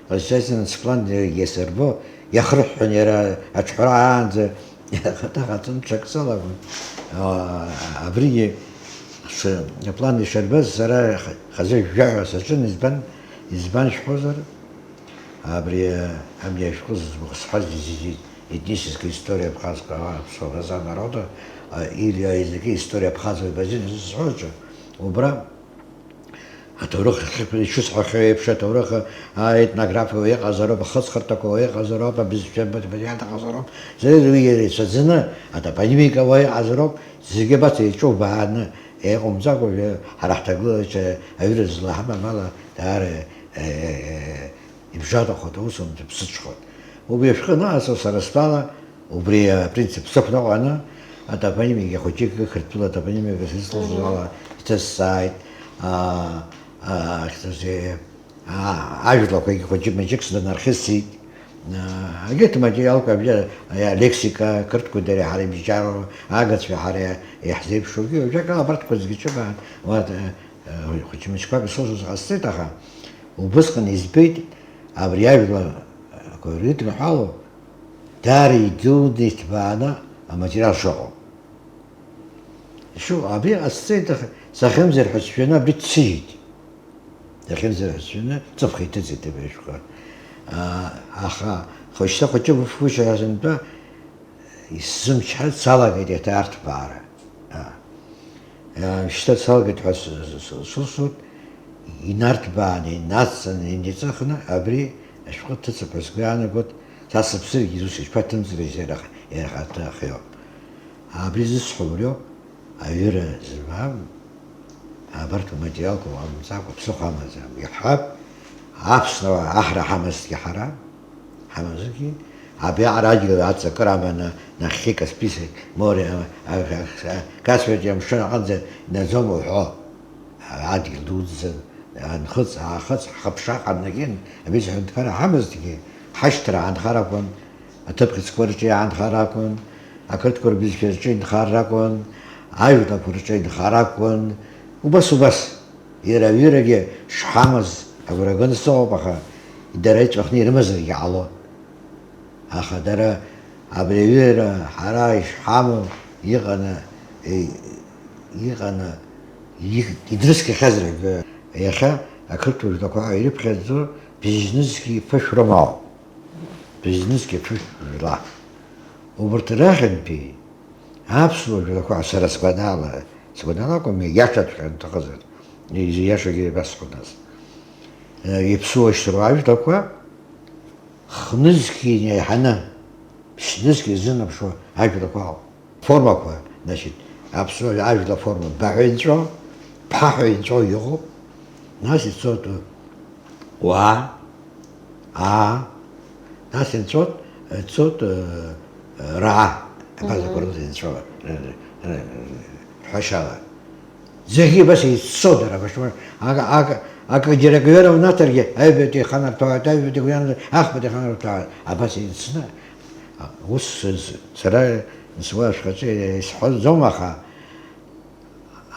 ҟазҵаз, сплан иасырбо, иахырҳәҳәон иара аҿҳәара аанӡа, ахаҭа ҟаҵон, ҽак салагон. Абригьы аплан ишарбаз сара хазы жәаҩа саҿын, избан, избан шәҳәозар, Абри, э, абри ашәҟәы зыӡбахә сҳәаз, из-, из-, этническая история абхазского, а, своего народа, а, или о языке история абхазов и базин зысҳәо аҿы, убра аҭоурых ахьы-, ишысҳәахьоу еиԥш, аҭоурых, а, етнографиа уа иҟазароуп, ахыҵхырҭақәа уа иҟазароуп, абызшәа материал ыҟазароуп, зегь уи иара ицәаӡаны, атопонимика уа иҟазароуп, зегьы абас еиҿубааны, иҟоумҵакәа, ҳара ҳҭагылазаашьа аҩыра злаҳамам ала, даара, э, э, э, Ибжатахоит, аусумҭа ԥсыҽхоит. Убри ашәҟәы анаасо сара стәала, убри апринцип сықәныҟәаны, атопонимика хәыҷык, Қырҭтәыла атопонимика сызҭоз Мгм. ала иҭысҵааит, а, а, ахьӡ-, а, ажәлақәагьы хәыҷык-мыҷык сынархысит. А, егьырҭ аматериалқәа абжьа, алексика, қырҭқәеи дареи ҳара ибжьароу, агацәеи ҳареи иаҳзеиԥшугьы, ажәакала, абарҭқәа зегьы ҿыбаан, уа, Хәыҷы-мыҷқәак исылшоз ҟасҵеит, аха убысҟан избеит абри ажәларқәа рыдныҳәало даара идуны иҭбааны аматериал шыҟоу. Ишыҟоу абри ҟасҵеит, аха сахьымӡар ҳәа сшәаны абри дсыжьит. Сахьымӡар ҳәа сшәаны ҵыԥх иҭыҵит абри ашәҟәы. Аа, аха хәышьҭа хәыҷы-фышәа ҳәа сынтәа исзымчҳазт, салагеит еиҭа арҭбаара. Аа. Шьҭа салгеит ҳәа с-, с-, с-, сусуртә инарҭбааны, инацҵаны, инеиҵыхны абри ашәҟәы ҭыҵып ҳәа сгәы иаанагоит, са сыԥсыргьы ус ишԥаҭымҵри, иара х-, иара ихаҭа ахиоуп. Абри зысҳәо убриоуп, аҩыра змам, абарҭ аматериалқәа уамҵакәа ԥсыхәа амаӡам, иаҳҳәап, Аԥсуаа аҳра ҳамазҭгьы ҳара, Ҳамазаргьы, абри аҟара адгьыл аҵакыра аманы, нахьхьи Каспийск море, а, а, а, Каспиатәи амшын аҟынӡа инаӡом уҳәо, адгьыл дуӡӡан, анхыҵ, аахыҵ, ҳхыԥша ҟамнагьын, абри зҳәынҭқарра ҳамазҭгьы, ҳашьҭра аанхар акәын, аҭыԥхьыӡқәа рҿы иаанхар акәын, ақырҭқәа рбызшәа рҿы инхар акәын, ажәлақәа рҿы инхар акәын, убас, убас. Иара аҩырагьы шҳамаз агәра ганы сыҟоуп, аха дара иҵәахны ирымазаргьы ҟалон. Аха дара абри аҩыра ҳара ишҳамоу иҟаны, и-, иҟаны, и-, идрыцқьахьазар акы. Иахьа ақырҭуа жәлақәа ирыԥхьаӡо бжьнызқьи ԥышә рымоуп. Бжьнызқьи ԥышә жәла. Убырҭ рахьынтәи Аԥсуа жәлақәа, сара сгәанала, сгәанала акәым, иашаҵәҟьа анҭахызар, ииашагьы иабасҳәо нас. Иаԥсуа шьҭроу ажәлақәа хнызқь инеиҳаны, ԥшьнызқь изынаԥшуа ажәлақәа ауп. Формақәа, значит, аԥсуа ажәла форма баҳәа инҵәо, ԥҳаҳәа инҵәо иҟоуп, нас ицоит уаа, аа, нас инҵәот, ицоит, э, раа, абазақәа Мгм. рзы инҵәо, э, э, э, ҳәашьала. Зегьы абас еиццо дара, башмар, ак-, ак-, акы џьара акы ҩара унаҭаргьы, аҩбатәи иханарҭәааит, аҩбатәи гәҩаназар, ахԥатәи иханарҭәааит, абас еицны. А, ус с-, с-, сара сгәы ашәҟәаҿы исҳәаӡом, аха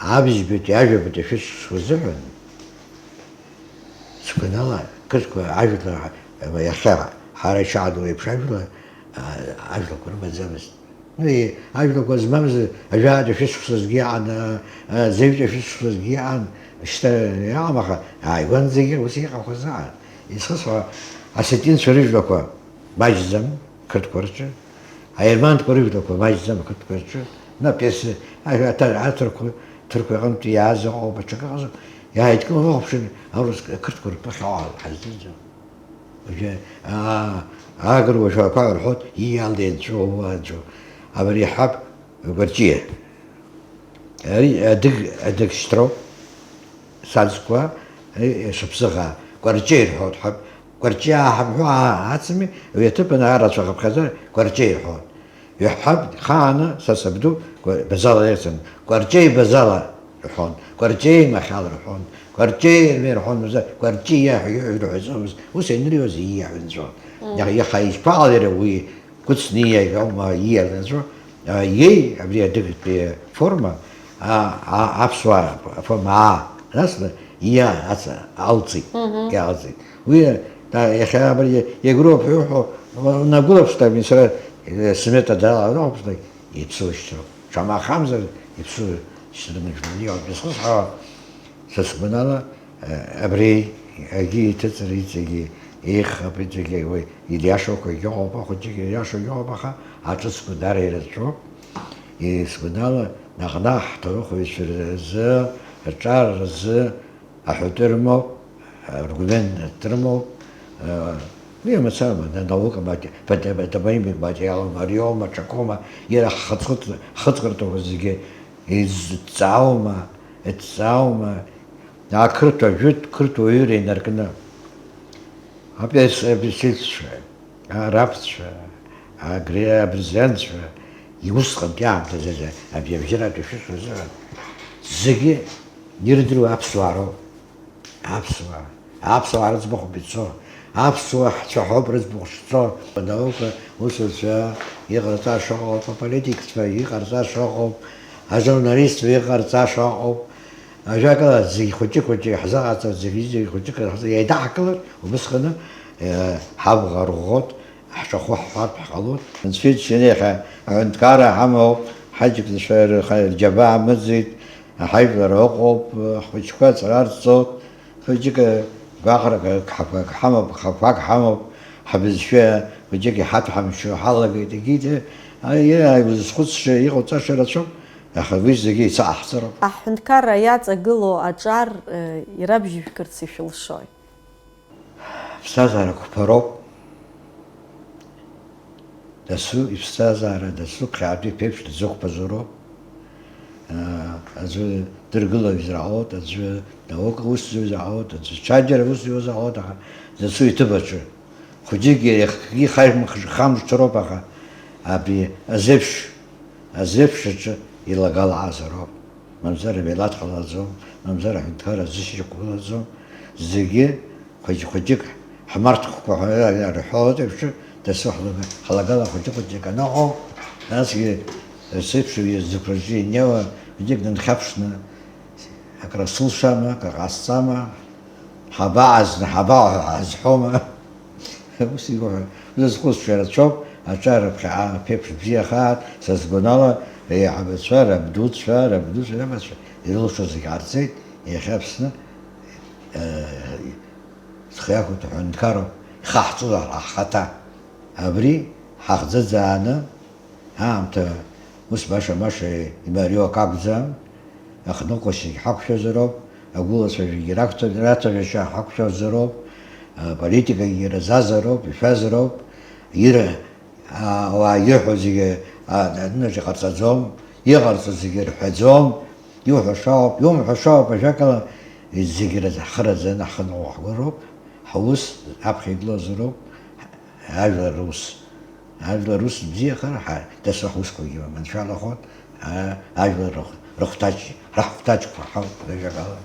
абжьбатәи, ажәабатәи шәышықәса азыҳәан, сгәанала, қырҭқәа ажәлар, иахьа ҳара ишаҳдыруа еиԥш ажәлар, а, ажәлақәа рымаӡамызт. Уи ажәлақәа змамыз ажәаатәи шәышықәсазгьы иҟан, а, а, зеҩтәи шәышықәсазгьы иҟан, шьҭа иҟам, аха ааигәанӡагьы ус иҟақәаз аан. Исхысҳәа, осетинцәа рыжәлақәа маҷӡам. Қырҭқәа рҿы, аерманқәа рыжәлақәа маҷӡам ақырҭқәа рҿы, наԥ иасы, а-, аҭа-, аҭырқәа, ҭырқәа иҟынтә иааз ыҟоуп, аҽакы ыҟазар, иааидкыланы уахәаԥшыр, аурыс, ақырҭқәа ртәы ахьаауа ҳаздырӡом. Уажәы, аа, Агыруа жәлақәа рҳәоит, ииалеи аӡәы, уа аӡәы. Абри ҳаб Гәарҷиа. Ари адыг, адыг шьҭроуп. Саӡқәа, ари шықәсыӷаа. Гәарҷиа ирҳәоит ҳаб. Гәарҷиаа ҳамҳәо аа, ацами, уи аҭыԥан арацәа хыԥхьаӡа Гәарҷиа ирҳәоит. Иаҳҳәап, хааны са сабду Базала ирцын, Кәарҷеи Базала рҳәон, Кәарҷеи Махьал рҳәон, Кәарҷеи Ермел рҳәон, мамзар Кәарҷиа ҳәа ирҳәаӡомызт, ус ианырҩуаз ииаҳәа нҵәон. Мм. Иаха, иаха ишԥаҟалеи уи, кәыцны ииаҳәоума, ииа нҵәо, а, иеи, абри адыгатәи форма, а, а, аԥсуаа форма аа, насны ииа аца алҵит, Мгм. Иаалҵит. Уи, да, иахьа абри иагәра уҳәо, уҳәо, унагәылаԥшт, абни сара, э, смета даланаҟәԥшт, иԥсуа шьҭроуп. Шамахамзар, иԥсуа шьҭраны жәлар иҟоуп изхысҳәаауа. Са сгәанала, э, абри, агьи иҭыҵыр иҵегьы еиӷьхап, иҵегьы уи илиашоуқәагь ыҟоуп, ахәыҷык илиашоугьы ыҟоуп, аха аҿыцқәа дара ирацәоуп. И-, сгәанала, наҟ-наҟ ҳҭоурыхҩҩцәа рзы, рҿар рзы, Аҳәатәы рымоуп, аргумент рымоуп, уи мацара, наукаматиа-, патематикатә материалума, ариоума, аҽакоума, иара ҳхыҵхыҵ-, ҳхыҵхырҭақәа зегьы изҵааума, иҭҵааума, ақырҭуа жәытә, қырҭуа ҩыра инаркны. Аперс-, аперсидцәа, арабцәа, агри-, абырзианцәа, усҟантәи аамҭазы абжьаратәи шәышықәса рзыҳәан зегьы ирдыруа аԥсуаа роуп. Аԥсуаа, аԥсуаа рыӡбахә ицо, аԥсуаа ҳцәаҳәоуп рыӡбахә шцо, анаука усуцәа иҟарҵаша ыҟоуп, аполитикцәа иҟарҵаша ыҟоуп, ажурналистцәа иҟарҵаша ыҟоуп. Ажәакала, зегь хәыҷы-хәыҷы иаҳзыҟаҵар, зегь-зегь хәыҷык иаҳзы-, еидаҳкылар, убысҟаны, э, ҳабӷа рӷәӷәоуп, ҳҿахәы ҳҳәартә ҳҟалоит. Анцәа иџьшьаны иахьа аҳәынҭқарра ҳамоуп, ҳаҷкәынцәа рха-, рџьабаа мыӡит, ҳажәлар ыҟоуп, ҳхәыҷқәа аҵара рҵоит, хәыҷык гәаҟрак ҳақәак ҳамоуп, хақәак ҳамоуп, ҳбызшәа хәыҷык иҳаҭәҳамшьо ҳалагеит, егьит, а, иара узызхәыцша, иҟауҵаша рацәоуп, аха уи зегьы ицаҳҵароуп. Аҳәынҭқарра иаҵагылоу аҿар, э, ирабжьыжәгарц ишәылшои? Ԥсҭазаара қәԥароуп. Дасу иԥсҭазаара, дасу ԥхьаатәи ԥеиԥш дызықәԥазароуп. Аӡәы дыргылаҩзар ҟалоит, аӡәы наука усзуҩзар ҟалоит, аӡәы ҽаџьара усзуҩзар ҟалоит, аха дасу иҭыԥ аҿы. Хәыҷык иахьагьы ихамышҭроуп, аха абри азеиԥш, азеиԥш аҿы илагалаазароуп. Мамзар амилаҭ ҟалаӡом, мамзар аҳәынҭқарра азышьақәа ҟалаӡом. Зегьы хәыҷ-хәыҷык ҳмарҭхқәа ҳәа рҳәалоит еиԥш, дасу ҳлагала хәыҷы-хәыҷык аныҟоу, насгьы рцеиԥш зықәраҿы инеиуа хәыҷык дынхьаԥшны, акры сылшама, акры ҟасҵама, ҳабаазны, ҳабаҳәа ҳазҳәома? Ус иуҳәо, узызхәыцша рацәоуп, аҿар ԥхьаҟа ԥеиԥш бзиахааит, са сгәанала, реиҳабацәа, рабдуцәа, рабдуцәа, рабацәа ирылшо зегь ҟарҵеит, иахьа Аԥсны, э, зхы иақәиҭу аҳәынҭқарроуп, ихаҳҵозар ҳхаҭа. Абри ҳахӡыӡааны, аамҭа ус баша-маша имариоу акы акәӡам, ахныҟәгашьагь ҳақәшәазароуп, агәылацәажәагьы рақәцәажәашьа ҳақәшәазароуп, аполитикагьы ираӡазароуп, ишәазароуп, ира-, а, ауаа ирҳәо зегьы, а, анынаҿ иҟарҵаӡом, иҟарҵо зегьы рҳәаӡом, иуҳәаша ауп, иумҳәаша ауп, ажәакала, зегьы раз-, ҳхы раӡаны ҳхы ныҟәгоуп, ҳгәыроуп, ҳус аԥхьа игылазароуп, ажәлар рус. Ажәлар рус бзиахар, ҳа, дасу ҳусқәагьы маншәалахоит, а, ажәлар рыхә-, рыхәҭаҷ-, раҳәҭаҷқәа ҳауп, ажәакала.